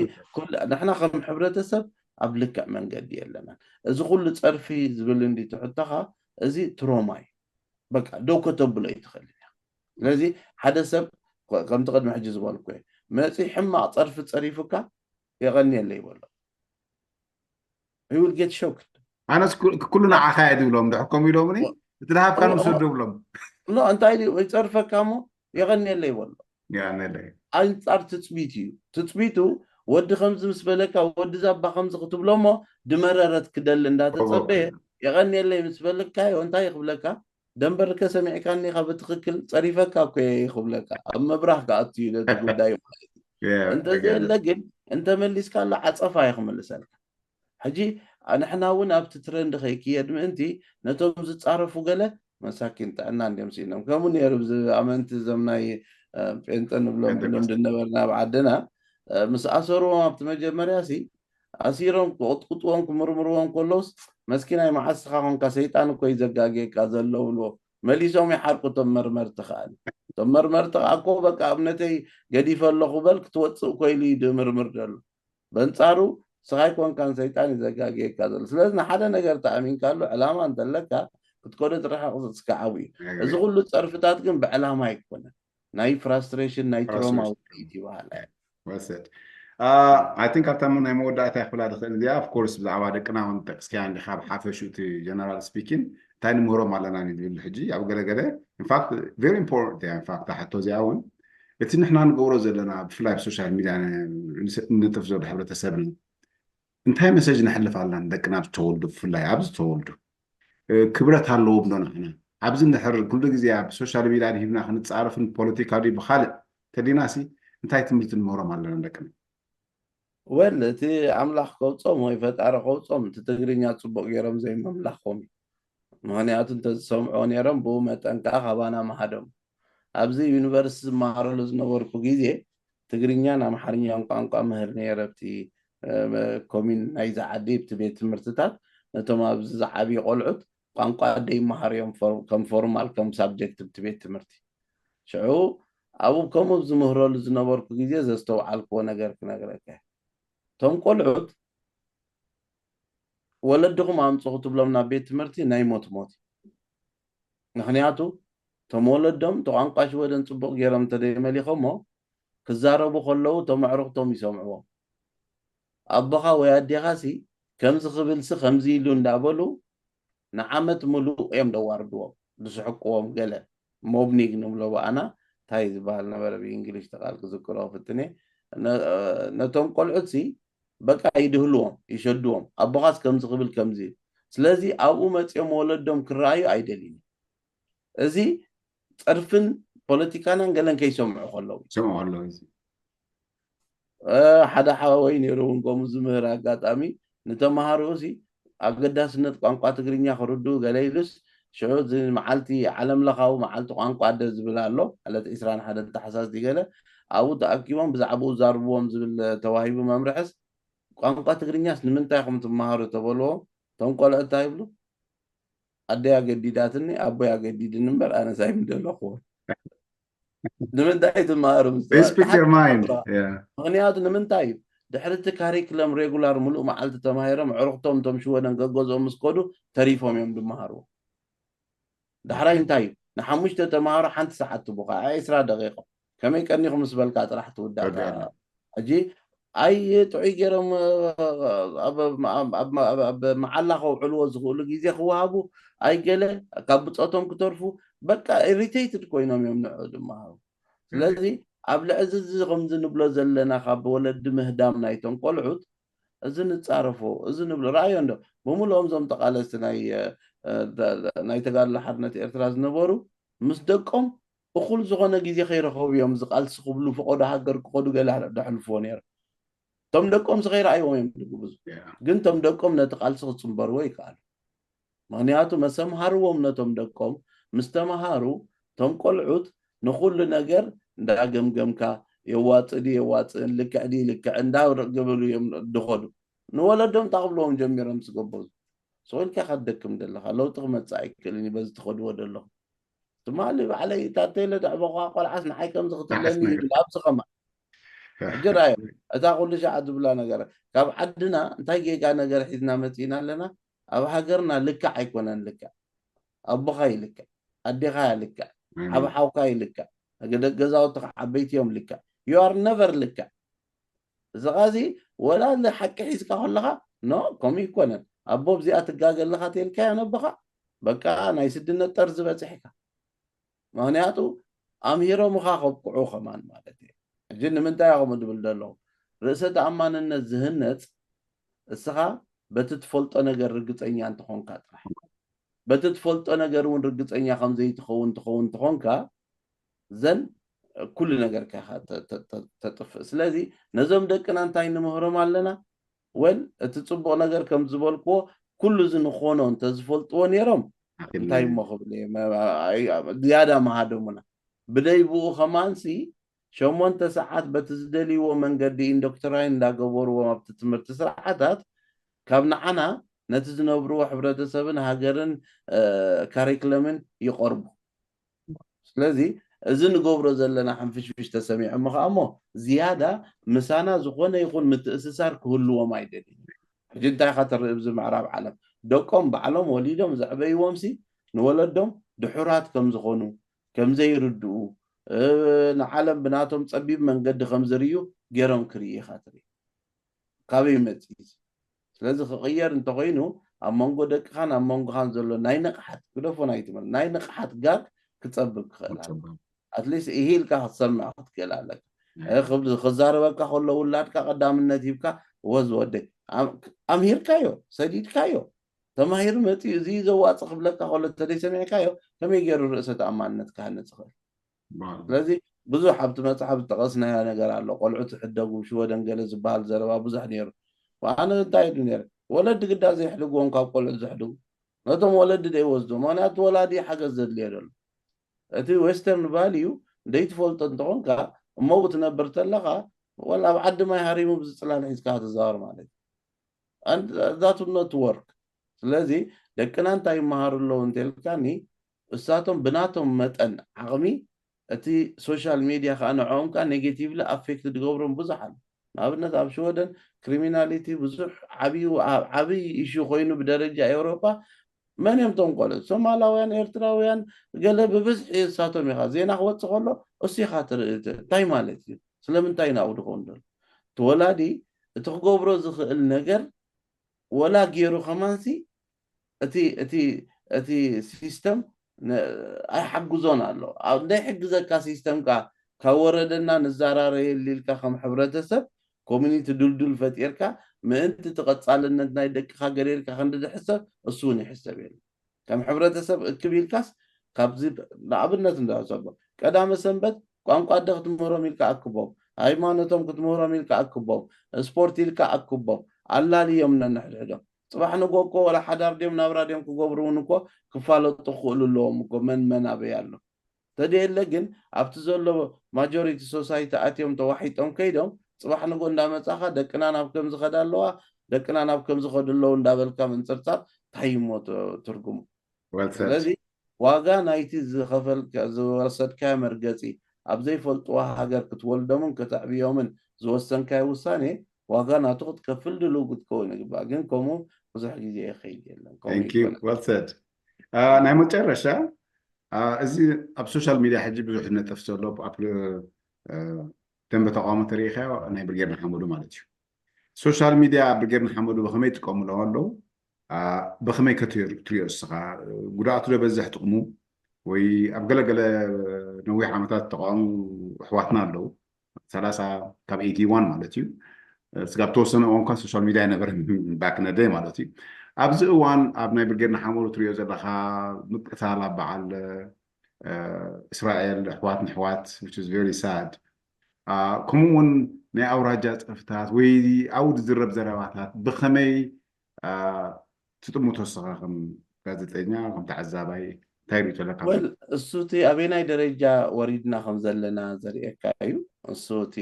ንሕና ከም ሕብረተሰብ ኣብ ልክዕ መንገዲ የለና እዚ ኩሉ ፀርፊ ዝብል እንዲ ትሕቶኻ እዚ ትሮማ እዩ በቃ ደው ከተብሎ እዩ ትኽእል እያ ስለዚ ሓደ ሰብ ከምቲ ቅድሚ ሕጂ ዝበልኩ መፂ ሕማቕ ፀርፊ ፀሪፉካ የቐንየለይ ይበሎ ይውል ጌት ሾክድ ኣነስ ኩሉ ንዓኻ እየ ዝብሎም ድሕኮም ኢሎምኒ እቲ ዝሃብካ ንውሰዶ ብሎም እንታይ ይፀርፈካ እሞ የቐንየለይ ይበሎ ኣንፃር ትፅቢት እዩ ትፅቢቱ ወዲ ከምዚ ምስ በለካ ወዲ ዛባ ከምዚ ክትብሎ እሞ ድመረረት ክደሊ እንዳተፀበየ የቐንየለይ ምስ በለካዮ እንታይ ይክብለካ ደንበርከ ሰሚዕካኒ ኢኻ ብትኽክል ጸሪፈካ እኮ እየ ክብለካ ኣብ ምብራህ ክኣቱ እዩ ነቲ ጉዳይ ማለት እዩ እንተዘየለ ግን እንተመሊስካሉ ዓጸፋ እየ ክምልሰልካ ሕጂ ንሕና እውን ኣብቲ ትረንድ ከይክየድ ምእንቲ ነቶም ዝጻረፉ ገለ መሳኪን ጥዕና እንዲዮም ስኢኖም ከምኡ ነይሩ ኣመንቲ ዘም ናይ ጴንጠ ንብሎም ልምዲ ነበርና ኣብ ዓድና ምስ ኣሰርዎም ኣብቲ መጀመርያ ሲ ኣሲሮም ክቕጥቅጥዎም ክምርምርዎም ከለውስ መስኪናይ መዓስ ስኻ ኮንካ ሰይጣን እኮ እዩ ዘጋግየካ ዘሎ ብልዎ መሊሶም ይሓርቁ እቶም መርመርቲ ከኣ እቶም መርመርቲ ከኣ እኮ በቃ እምነተይ ገዲፈ ኣለኹ በል ክትወፅእ ኮይሉ እዩ ድምርምር ዘሎ በንፃሩ ስኻ ኣይኮንካን ሰይጣን እዩ ዘጋግየካ ዘሎ ስለዚ ንሓደ ነገር ተኣሚንካሉ ዕላማ እንተለካ ክትከዶ ትረሓቕ እስከ ዓብኡ እዩ እዚ ኩሉ ፀርፍታት ግን ብዕላማ ኣይኮነን ናይ ፍራስትሬሽን ናይ ትሮማ ውፅኢት ይበሃል ወሰድ ኣይ ቲንክ ኣብታ ናይ መወዳእታ ክብላ ዝኽእል እዚኣ ኦፍኮርስ ብዛዕባ ደቅና እውን ጠቅስካያ እንዲኻ ብሓፈሹ እቲ ጀነራል ስፒኪን እንታይ ንምህሮም ኣለና ዝብል ሕጂ ኣብ ገለገለ ኢንፋክት ቨሪ ኢምፖርታንት እያ ኢንፋክት ሕቶ እዚኣ እውን እቲ ንሕና ንገብሮ ዘለና ብፍላይ ኣብ ሶሻል ሚድያ ንጥፍ ዘሎ ሕብረተሰብና እንታይ መሰጅ ነሕልፍ ኣለና ደቅና ዝተወልዱ ብፍላይ ኣብዚ ተወልዱ ክብረት ኣለዎም ዶ ንሕና ኣብዚ እንድሕር ኩሉ ግዜ ኣብ ሶሻል ሚድያ ድሂብና ክንፃረፍን ፖለቲካ ድዩ ብካልእ ተዲናሲ እንታይ ትምህርቲ ንምህሮም ኣለና ደቅና ወል እቲ ኣምላኽ ከውፆም ወይ ፈጣሪ ከውፆም እቲ ትግርኛ ፅቡቅ ገይሮም ዘይምምላኾም እዩ ምክንያቱ እንተዝሰምዕዎ ነይሮም ብኡ መጠን ከዓ ካባና መሃዶም ኣብዚ ዩኒቨርሲቲ ዝመሃረሉ ዝነበርኩ ግዜ ትግርኛን ኣምሓርኛን ቋንቋ ምህር ነይረ ኣብቲ ኮሚን ናይዚ ዓዲ ኣብቲ ቤት ትምህርትታት ነቶም ኣብዚ ዝዓብዩ ቆልዑት ቋንቋ ደይመሃርዮም ከም ፎርማል ከም ሳብጀክት ኣብቲ ቤት ትምህርቲ ሽዑ ኣብኡ ከምኡ ዝምህረሉ ዝነበርኩ ግዜ ዘስተውዓልክዎ ነገር ክነግረካ እቶም ቆልዑት ወለድኹም ኣምፁ ክትብሎም ናብ ቤት ትምህርቲ ናይ ሞት ሞት እዩ ምክንያቱ እቶም ወለዶም እቲ ቋንቋ ሽወደን ፅቡቅ ገይሮም እንተደይመሊኾሞ ክዛረቡ ከለዉ እቶም ኣዕሩኽቶም ይሰምዕዎም ኣቦኻ ወይ ኣዴኻ ሲ ከምዚ ክብል ሲ ከምዚ ኢሉ እንዳበሉ ንዓመት ምሉእ እዮም ደዋርድዎም ዝስሕቅዎም ገለ ሞብኒግ ንብሎ ብኣና እንታይ ዝበሃል ነበረ ብእንግሊሽ ተቃል ክዝክሮ ፍትነ ነቶም ቆልዑት ሲ በቃ ይድህልዎም፣ ይሸድዎም። ኣቦኻስ ከምዚ ክብል ከምዚ እዩ። ስለዚ ኣብኡ መጺኦም ወለዶም ክረኣዩ ኣይደልዩን። እዚ ጸርፍን ፖለቲካናን ገለን ከይሰምዑ ከለዉ እዩ። ስምዑ ኣለዉ። እዚ እ፣ ሓደ ሓወይ ነይሩ እውን ከምኡ ዝምህር ኣጋጣሚ ንተምሃሮኡ ሲ ኣገዳስነት ቋንቋ ትግርኛ ክርድኡ ገለ ኢሉስ ሽዑ እዚ መዓልቲ ዓለም ለኻዊ መዓልቲ ቋንቋ ኣደ ዝብል ኣሎ ማለት ዕስራን ሓደን ታሕሳስ ድዩ ገለ ኣብኡ ተኣኪቦም ብዛዕባኡ ዛርብዎም ዝብል ተዋሂቡ መምርሕስ ቋንቋ ትግርኛስ ንምንታይ ኢኹም ትመሃሩ ተበልዎም እቶም ቆልዑ እንታይ ይብሉ ኣደይ ኣገዲዳትኒ ኣቦይ ኣገዲድኒ እምበር ኣነስ ኣይምደለኹዎን ንምንታይ ትመሃሩ ምስ You speak your mind. ተባልካ? Yeah. ምክንያቱ ንምንታይ እዩ ድሕሪ እቲ ካሪክለም ሬጉላር ሙሉእ መዓልቲ ተማሂሮም ዕሩኽቶም እቶም ሽወደን ገገዝኦም ምስ ከዱ ተሪፎም እዮም ዝመሃርዎ ዳሕራይ እንታይ እዩ ንሓሙሽተ ተምሃሮ ሓንቲ ሰዓት ትቡካ ዕስራ ደቂቆ ከመይ ቀኒኹ ምስ በልካ ጥራሕ ትውዳእ ወዲኣና። ሕጂ ኣይ ጥዑይ ገይሮም ኣብ መዓላ ከውዕልዎ ዝኽእሉ ግዜ ክወሃቡ ኣይገለ ካብ ብፆቶም ክተርፉ በቃ ኢሪቴትድ ኮይኖም እዮም ንዑ ዝመሃሩ ስለዚ ኣብ ልዕዚ እዚ ከምዚ ንብሎ ዘለና ካብ ወለዲ ምህዳም ናይቶም ቆልዑት እዚ ንፃረፎ እዚ ንብሎ ረኣዮ እንዶ ብምልኦም እዞም ተቃለስቲ ናይ ናይ ተጋድሎ ሓርነት ኤርትራ ዝነበሩ ምስ ደቆም እኹል ዝኾነ ግዜ ከይረኸቡ እዮም ዝቃልሲ ክብሉ ፈቆዶ ሃገር ክኸዱ ገለ ደሕልፍዎ ነይሩ እቶም ደቆም ዝኸይረኣይዎም እዮም ዝግብዙ ግን እቶም ደቆም ነቲ ቃልሲ ክፅንበርዎ ይከኣሉ ምክንያቱ መሰምሃርዎም ነቶም ደቆም ምስ ተምሃሩ እቶም ቆልዑት ንኩሉ ነገር እንዳገምገምካ የዋፅእ ድዩ የዋፅእን ልክዕ ድዩ ልክዕ እንዳገበሉ እዮም ድኸዱ ንወለዶም እንታይ ክብልዎም ጀሚሮም ምስ ገበዙ ስቕ ኢልካ ኢኻ ትደክም ዘለኻ ለውጢ ክመፅእ ኣይክእልን እዩ በዚ ትኸድዎ ዘለኹም ትማሊ ባዕለይ እታ ተይለ ዘዕበኹዋ ቆልዓስ ንዓይ ከምዚ ክትብለኒ ይብል ኣብዚ ከማ ሕጂ ራዮ እታ ኩሉ ሻዕ ዝብላ ነገር ካብ ዓድና እንታይ ጌጋ ነገር ሒዝና መፂእና ኣለና ኣብ ሃገርና ልክዕ ኣይኮነን ልክዕ ኣቦኻ ይልክዕ ኣዴኻ ልክዕ ዓብ ሓውካ ይልክዕ ገዛውትኻ ዓበይቲ እዮም ልክዕ you are never ልክዕ እዚ ቃዚ ወላ ንሓቂ ሒዝካ ከለኻ ኖ ከምኡ ይኮነን ኣቦ ብዚኣ ትጋገ ኣለኻ ተልካዮ ነቦኻ በቃ ናይ ስድነት ጠርዚ በፂሕካ ምክንያቱ ኣምሂሮምኻ ከብቅዑ ከማን ማለት እዩ ሕጂ ንምንታይ ከምኡ ዝብል ዘለኹ ርእሰ ተኣማንነት ዝህነፅ እስኻ በቲ ትፈልጦ ነገር ርግፀኛ እንትኾንካ ጥራሕ በቲ ትፈልጦ ነገር እውን ርግፀኛ ከም ዘይትኸውን ትኸውን እንትኾንካ ዘን ኩሉ ነገርካ ኢኻ ተጥፍእ ስለዚ ነዞም ደቅና እንታይ ንምህሮም ኣለና ወል እቲ ፅቡቕ ነገር ከም ዝበልክዎ ኩሉ እዚ ንኾኖ እንተዝፈልጥዎ ነይሮም እንታይ እሞ ክብል ዝያዳ መሃደሙና ብደይ ብኡ ከማንሲ ሸሞንተ ሰዓት በቲ ዝደልይዎ መንገዲ ኢንዶክትራይን እንዳገበርዎም ኣብቲ ትምህርቲ ስርዓታት ካብ ንዓና ነቲ ዝነብርዎ ሕብረተሰብን ሃገርን ካሪክለምን ይቐርቡ ስለዚ እዚ ንገብሮ ዘለና ሕንፍሽፍሽ ተሰሚዖም ከዓ እሞ ዝያዳ ምሳና ዝኾነ ይኹን ምትእስሳር ክህልዎም ኣይደልዩ ሕጂ እንታይ ኢኻ ትርኢ ብዚ ምዕራብ ዓለም ደቆም ባዕሎም ወሊዶም ዘዕበይዎም ሲ ንወለዶም ድሑራት ከም ዝኾኑ ከም ዘይርድኡ ንዓለም ብናቶም ጸቢብ መንገዲ ከም ዝርእዩ ገይሮም ክርኢ ኢኻ ትርኢ ካበይ መጽእ ስለዚ ክቕየር እንተኾይኑ ኣብ መንጎ ደቅኻን ኣብ መንጎኻን ዘሎ ናይ ንቕሓት ግደፎ ናይ ትምህርቲ ናይ ንቕሓት ጋግ ክጸብብ ክኽእል ኣለዎ ኣትሊስት ኢሂልካ ክትሰምዕ ክትክእል ኣለካ ክዛረበካ ከሎ ውላድካ ቀዳምነት ሂብካ ወዝ ወደይ ኣምሂርካዮ ሰዲድካዮ ተማሂሩ መፅኡ እዚ ዘዋፅእ ክብለካ ከሎ ተደይ ሰሚዕካዮ ከመይ ገይሩ ርእሰ ተኣማንነት ክሃንፅ ይኽእል ስለዚ ብዙሕ ኣብቲ መፅሓፍ ዝጠቐስናዮ ነገር ኣሎ ቆልዑ ትሕደጉ ሽወደን ገለ ዝበሃል ዘረባ ብዙሕ ነይሩ ኣነ እንታይ ኢሉ ነይረ ወለዲ ግዳ ዘየሕድግዎም ካብ ቆልዑ ዘሕድጉ ነቶም ወለዲ ደይወስዶ ምክንያቱ ወላዲ ሓገዝ ዘድልዮ ዘሎ እቲ ዌስተርን ቫልዩ ዘይትፈልጦ እንተኾንካ እሞው ትነብር ተለኻ ወላ ኣብ ዓዲ ማይ ሃሪሙ ብዝፅላል ሒዝካ ክትዛወር ማለት እዩ that would not work ስለዚ ደቅና እንታይ ይመሃሩ ኣለዉ እንተልካኒ እሳቶም ብናቶም መጠን ዓቕሚ እቲ ሶሻል ሚድያ ከዓ ንዕኦም ከዓ ኔጌቲቭሊ ኣፌክት ዝገብሮም ብዙሕ ኣሎ ንኣብነት ኣብ ሽወደን ክሪሚናሊቲ ብዙሕ ዓብዪ ኢሹ ኮይኑ ብደረጃ ኤውሮጳ መን እዮም ቶም ቆልዑ ሶማላውያን ኤርትራውያን ገለ ብብዝሒ እሳቶም ኢኻ ዜና ክወፅእ ከሎ እሱ ኢኻ ትርኢ እንታይ ማለት እዩ ስለምንታይ ናብኡ ድኸውን ዘሎ እቲ ወላዲ እቲ ክገብሮ ዝኽእል ነገር ወላ ገይሩ ከማንሲ እቲ እቲ እቲ ሲስተም ኣይሓግዞን ኣሎ እንዳይ ሕግዘካ ሲስተምካ ካብ ወረደና ንዛራረየሉ ኢልካ ከም ሕብረተሰብ ኮሚኒቲ ድልዱል ፈጢርካ ምእንቲ እቲ ቀጻልነት ናይ ደቅኻ ገዲርካ ክንዲ ዝሕሰብ እሱ እውን ይሕሰብ የለን። ከም ሕብረተሰብ እክብ ኢልካስ ካብዚ ንኣብነት እንዳሰቦ ቀዳመ ሰንበት ቋንቋ ኣደ ክትምህሮም ኢልካ ኣክቦም፣ ሃይማኖቶም ክትምህሮም ኢልካ ኣክቦም፣ ስፖርት ኢልካ ኣክቦም፣ ኣላልዮም ነንሕድሕዶም። ጽባሕ ንጎ እኮ ወላ ሓዳር ድዮም ናብራ ድዮም ክገብሩ እውን እኮ ክፋለጡ ክኽእሉ ኣለዎም እኮ መን መን ኣበይ ኣሎ። ተደየለ ግን ኣብቲ ዘሎ ማጆሪቲ ሶሳይቲ ኣትዮም ተዋሒጦም ከይዶም ጽባሕ ንጎ እንዳመጻኻ ደቅና ናብ ከምዚ ከዳ ኣለዋ ደቅና ናብ ከምዚ ከዱ ኣለዉ እንዳበልካ ምንጽርጻር እንታይ እሞ ት- ትርጉሙ? Well said. ስለዚ ዋጋ ናይቲ ዝኸፈልካ ዝወሰድካዮ መርገጺ ኣብ ዘይፈልጥዋ ሃገር ክትወልዶምን ከተዕብዮምን ዝወሰንካዮ ውሳኔ ዋጋ ናቱ ክትከፍል ድልው ክትከውን ይግባእ። ግን ከምኡ ብዙሕ ግዜ ይኸይድ የለን። ከምኡ Thank you. ይኮነ። Well said. Uh, ናይ መጨረሻ uh, እዚ ኣብ ሶሻል ሚድያ ሕጂ ብዙሕ ነጠፍ ዘሎ ኣብ uh, ደንበ ተቃውሞ ተሪኢኻዮ ናይ ብርጌድ ንሓመዱ ማለት እዩ። ሶሻል ሚድያ ብርጌድ ንሓመዱ ብኸመይ ይጥቀሙሉ ኣለዉ? Uh, ብኸመይ ከትሪኦ እስኻ? ጉድኣቱ ዶ በዝሕ ጥቕሙ? ወይ ኣብ ገለገለ ነዊሕ ዓመታት ተቃውሞ ኣሕዋትና ኣለዉ ሰላሳ ካብ ኤቲ ዋን ማለት እዩ። ስጋብ ተወሰነ እዋን እኳ ሶሻል ሚድያ ኣይነበረን back in the day ማለት እዩ። ኣብዚ እዋን ኣብ ናይ ብርጌድ ንሓመዱ ትሪኦ ዘለኻ ምቅታል ኣብ በዓል እስራኤል ኣሕዋት ንኣሕዋት which is very sad። ከምኡ እውን ናይ ኣውራጃ ፀርፍታት ወይ ኣብኡ ዝዝረብ ዘረባታት ብኸመይ ትጥምቶ ንስኻ ከም ጋዜጠኛ ከም ተዓዛባይ እንታይ ሪኢቶ ኣለካ? ወል እሱ እቲ ኣበየናይ ደረጃ ወሪድና ከም ዘለና ዘርእየካ እዩ። እሱ እቲ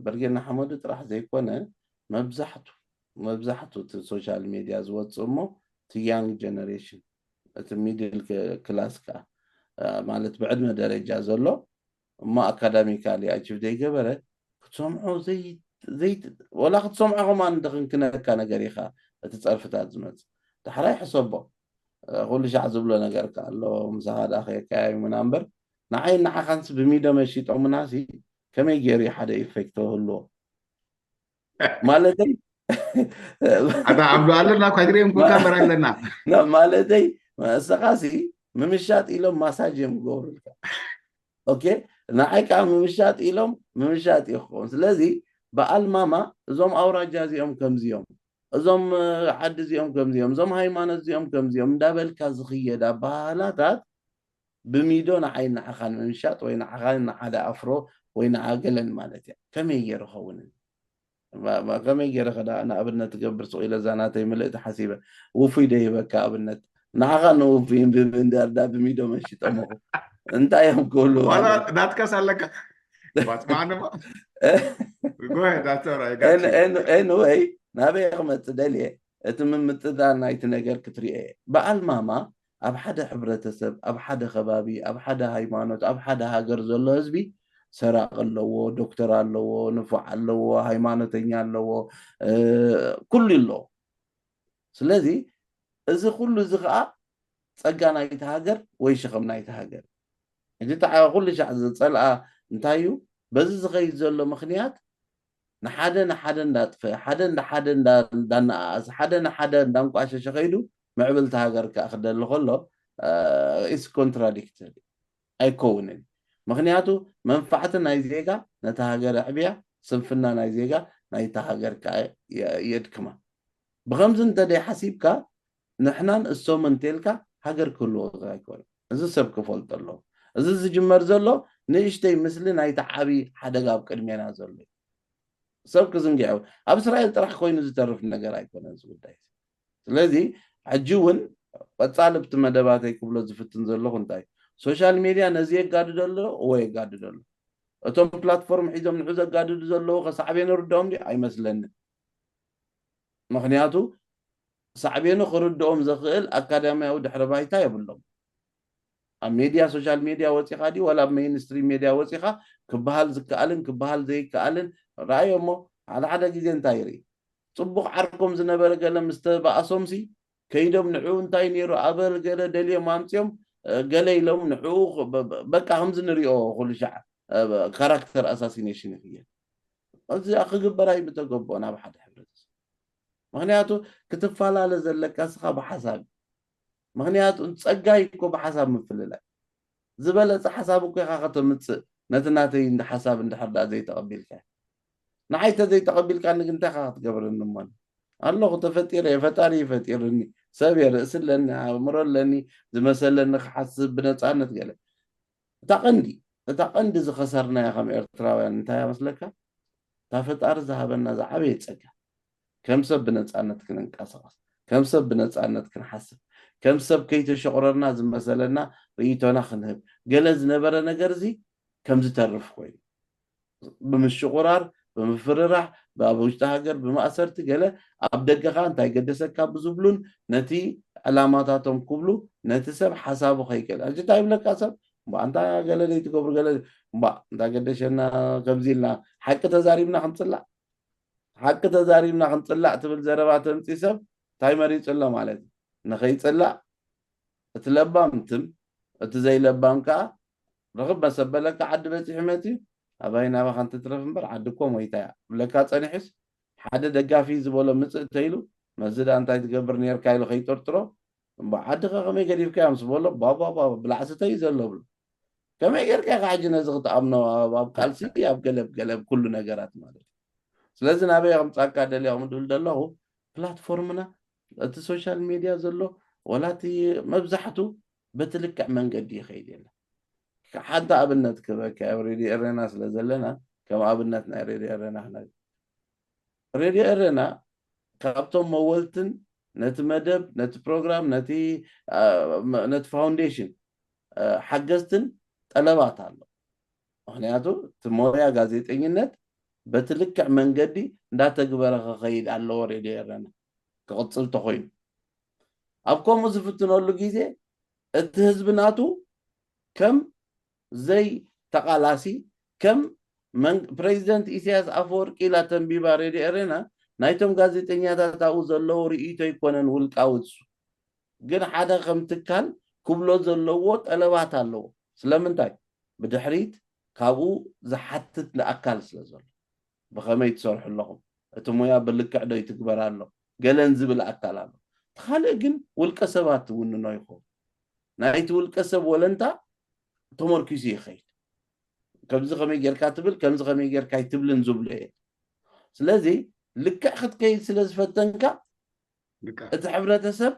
ብርጌድ ንሓመዱ ጥራሕ ዘይኮነ መብዛሕቱ መብዛሕቱ እቲ ሶሻል ሚድያ ዝወፅእ እሞ እቲ ያንግ ጀነሬሽን እቲ ሚድል ክላስ ከዓ ማለት ብዕድመ ደረጃ ዘሎ እሞ ኣካዳሚካሊ ኣቺቭ ዘይገበረ ክትሰምዖ ወላ ክትሰምዖ ከማን ድኽንክነካ ነገር ኢኻ። እቲ ፀርፍታት ዝመፅእ ዳሕራይ ሕሰቦ ኩሉ ሻዕ ዝብሎ ነገር ኣሎ ምሳኻ ዳ ከየካያዩ ምና እምበር ንዓይ ንዓኻንስ ብሚዶ መሺጦምና ሲ ከመይ ገይሩ ሓደ ኢፌክት ክህልዎ ማለተይ ኣታ ዓብዱ ኣለና ኳድሬም ኮካ መራ ኣለና ማለተይ እስኻ ሲ ምምሻጥ ኢሎም ማሳጅ እዮም ዝገብሩልካ። ኦኬ ንዓይ ከዓ ምምሻጥ ኢሎም ምምሻጥ እዩ ክኸውን። ስለዚ በኣል ማማ እዞም ኣውራጃ እዚኦም ከምዚኦም እዞም ዓዲ እዚኦም ከምዚኦም እዞም ሃይማኖት እዚኦም ከምዚኦም እንዳበልካ ዝኽየድ ኣባህላታት ብሚዶ ንዓይ ንዓኻን ምምሻጥ ወይ ንዓኻን ንሓደ ኣፍሮ ወይ ንዓገለን ማለት እያ። ከመይ ገይሩ ኸውን ከመይ ገይረ ከዳ ንኣብነት ትገብር ስቕ ኢለ እዛ ናተይ ምልእቲ ሓሲበ ውፉይ ዶ ይበካ ኣብነት ንዓኻ ንውፉይ ብብንዳርዳ ብሚዶ መሽጠምኹ እንታይ እዮም ክብሉ ናትካስ ኣለካ ኤንወይ ናበይ ክመፅእ ደልየ እቲ ምምጥጣን ናይቲ ነገር ክትሪኦ እየ በዓል ማማ ኣብ ሓደ ሕብረተሰብ ኣብ ሓደ ከባቢ ኣብ ሓደ ሃይማኖት ኣብ ሓደ ሃገር ዘሎ ህዝቢ ሰራቂ ኣለዎ ዶክተር ኣለዎ ንፉዕ ኣለዎ ሃይማኖተኛ ኣለዎ ኩሉ ኣለዎ ስለዚ እዚ ኩሉ እዚ ከዓ ፀጋ ናይቲ ሃገር ወይ ሸኸም ናይቲ ሃገር እዚ ተዓ ኩሉ ሻዕ ዝፀልኣ እንታይ እዩ በዚ ዝኸይድ ዘሎ ምክንያት ንሓደ ንሓደ እንዳጥፈ ሓደ ንሓደ እንዳነኣኣስ ሓደ ንሓደ እንዳንቋሸሸ ከይዱ ምዕብልቲ ሃገር ከዓ ክደሊ ከሎ ኢስ ኮንትራዲክት ኣይከውንን ምክንያቱ መንፋዕቲ ናይ ዜጋ ነቲ ሃገር ኣዕብያ ስንፍና ናይ ዜጋ ናይቲ ሃገር ከዓ የድክማ ብከምዚ እንተደይ ሓሲብካ ንሕናን እሶምን እንተልካ ሃገር ክህልዎ ኣይኮነ እዚ ሰብ ክፈልጦ ኣለዎ እዚ ዝጅመር ዘሎ ንእሽተይ ምስሊ ናይቲ ዓብዪ ሓደጋ ኣብ ቅድሜና ዘሎ ሰብ ክዝንግዐ ኣብ እስራኤል ጥራሕ ኮይኑ ዝተርፍ ነገር ኣይኮነ እዚ ጉዳይ ስለዚ ሕጂ እውን ቀፃሊ ብቲ መደባተይ ክብሎ ዝፍትን ዘለኹ እንታይ ሶሻል ሚድያ ነዚ የጋድዶ ኣሎ እዎ የጋድዶ ኣሎ እቶም ፕላትፎርም ሒዞም ንዑ ዘጋድዱ ዘለዉ ከሳዕቤ ንርድኦም ዲ ኣይመስለንን ምክንያቱ ሳዕቤኑ ክርድኦም ዘኽእል ኣካዳሚያዊ ድሕረ ባይታ የብሎም ኣብ ሜድያ ሶሻል ሜድያ ወፂኻ ዲ ወላ ኣብ ሜይንስትሪም ሜድያ ወፂኻ ክበሃል ዝከኣልን ክበሃል ዘይከኣልን ረኣዮ እሞ ሓደ ሓደ ግዜ እንታይ ይርኢ ፅቡቕ ዓርኮም ዝነበረ ገለ ምስ ተባእሶምሲ ከይዶም ንዕኡ እንታይ ነይሩ ኣበል ገለ ደልዮም ኣምፅኦም ገለ ኢሎም ንዕኡ በቃ ከምዚ ንሪኦ ኩሉ ሻዕ ካራክተር ኣሳሲኔሽን ይኽየል እዚኣ ክግበር ኣይምተገቦ ናብ ሓደ ሕብረተሰብ ምክንያቱ ክትፈላለ ዘለካ ስኻ ብሓሳብ ምክንያቱ ፀጋይ እኮ ብሓሳብ ምፍልላይ ዝበለፀ ሓሳብ እኮ ኢኻ ከተምፅእ ነቲ ናተይ እንዲ ሓሳብ እንድሕር ዳ ዘይተቐቢልካ ንዓይ ተዘይተቐቢልካኒ ግን እንታይ ኢኻ ክትገብረኒ እሞ? ኣለኹ፣ ተፈጢረ እየ፣ ፈጣሪ እዩ ፈጢርኒ። ሰብ እየ፣ ርእሲ ኣለኒ፣ ኣእምሮ ኣለኒ፣ ዝመሰለኒ ክሓስብ ብነፃነት ገለ። እታ ቀንዲ እታ ቀንዲ ዝኸሰርናያ ከም ኤርትራውያን እንታይ እያ መስለካ? እታ ፈጣሪ ዝሃበና ዝዓበየ ጸጋ፣ ከም ሰብ ብነጻነት ክንንቀሳቐስ፣ ከም ሰብ ብነጻነት ክንሓስብ፣ ከም ሰብ ከይተሸቑረርና ዝመሰለና ርእይቶና ክንህብ፣ ገለ ዝነበረ ነገር እዚ ከም ዝተርፍ ኮይኑ፣ ብምሽቑራር፣ ብምፍርራሕ፣ ኣብ ውሽጢ ሃገር ብማእሰርቲ፣ ገለ ኣብ ደገኻ እንታይ ገደሰካ ብዝብሉን ነቲ ዕላማታቶም ክብሉ ነቲ ሰብ ሓሳቡ ከይገል፣ ሕጂ እንታይ ይብለካ ሰብ? እምባ እንታ ገለ ዘይትገብሩ፣ ገለ እምባ እንታ ገደሸና፣ ከምዚ ኢልና ሓቂ ተዛሪብና ክንጽላእ፣ ሓቂ ተዛሪብና ክንጽላእ ትብል ዘረባ ተምጺ ሰብ እንታይ መሪጹ ኣሎ ማለት እዩ? ንኸይጽላእ እቲ ለባም ትም፣ እቲ ዘይለባም ከኣ ርኽብ መሰበለካ ዓዲ በጺሑ መጺኡ፣ ኣባይ ናባኻ እንትትረፍ እምበር ዓዲ እኮ ሞይታ እያ ብለካ ጸኒሑስ፣ ሓደ ደጋፊ ዝበሎ ምጽእ ተይሉ፣ መዚ ደኣ እንታይ ትገብር ነርካ ኢሉ ከይጠርጥሮ፣ እምባ ዓድኻ ከመይ ገዲፍካዮ ምስ በሎ፣ ባባባ ብላዕ ስተይ ዘሎ ብሎ። ከመይ ጌርካ ኢኻ ሕጂ ነዚ ክትኣምኖ? ኣብ ኣብ ቃልሲ፣ ኣብ ገለብ ገለብ ኩሉ ነገራት ማለት እዩ። ስለዚ ናበይ ከምጻካ ደልየ ከም ድብል ዘለኹ፣ ፕላትፎርምና እቲ ሶሻል ሜድያ ዘሎ፣ ወላ እቲ መብዛሕቱ በቲ ልክዕ መንገዲ ይኸይድ የለን። ሓንቲ ኣብነት ክበካ ኣብ ሬድዮ ኤረና ስለ ዘለና፣ ከም ኣብነት ናይ ሬድዮ ኤረና ክነግር። ሬድዮ ኤረና ካብቶም መወልትን ነቲ መደብ፣ ነቲ ፕሮግራም፣ ነቲ፣ አ፣ መ-፣ ነቲ ፋውንዴሽን፣ አ፣ ሓገዝትን ጠለባት ኣሎ። ምኽንያቱ እቲ ሞያ ጋዜጠኝነት በቲ ልክዕ መንገዲ እንዳተግበረ ክኸይድ ኣለዎ። ሬድዮ ኤረና ክቕጽል ተኾይኑ፣ ኣብ ከምኡ ዝፍትነሉ ግዜ እቲ ህዝቢ ናቱ ከም ዘይተቓላሲ፣ ከም መን-፣ ፕሬዚደንት ኢሳያስ ኣፈወርቂ ኢላ ተንቢባ ሬድዮ ኤረና፣ ናይቶም ጋዜጠኛታት ኣብኡ ዘለዉ ርእይቶ ኣይኮነን ውልቃዊ እሱ። ግን ሓደ ከም ትካል ክብሎ ዘለዎ ጠለባት ኣለዎ። ስለምንታይ? ብድሕሪት ካብኡ ዝሓትት ኣካል ስለ ዘሎ። ብኸመይ ትሰርሑ ኣለኹም? እቲ ሞያ ብልክዕ ዶ ይትግበር ኣሎ? ገለን ዝብል ኣካል ኣሎ። እቲ ካልእ ግን ውልቀ ሰባት ትውንኖ ይኸውን። ናይቲ ውልቀ ሰብ ወለንታ ተመርኪሱ ይኸይድ። ከምዚ ከመይ ጌርካ ትብል፣ ከምዚ ከመይ ጌርካ ኣይትብልን ዝብሎ እየ። ስለዚ ልክዕ ክትከይድ ስለ ዝፈተንካ፣ ልክዕ። እቲ ሕብረተሰብ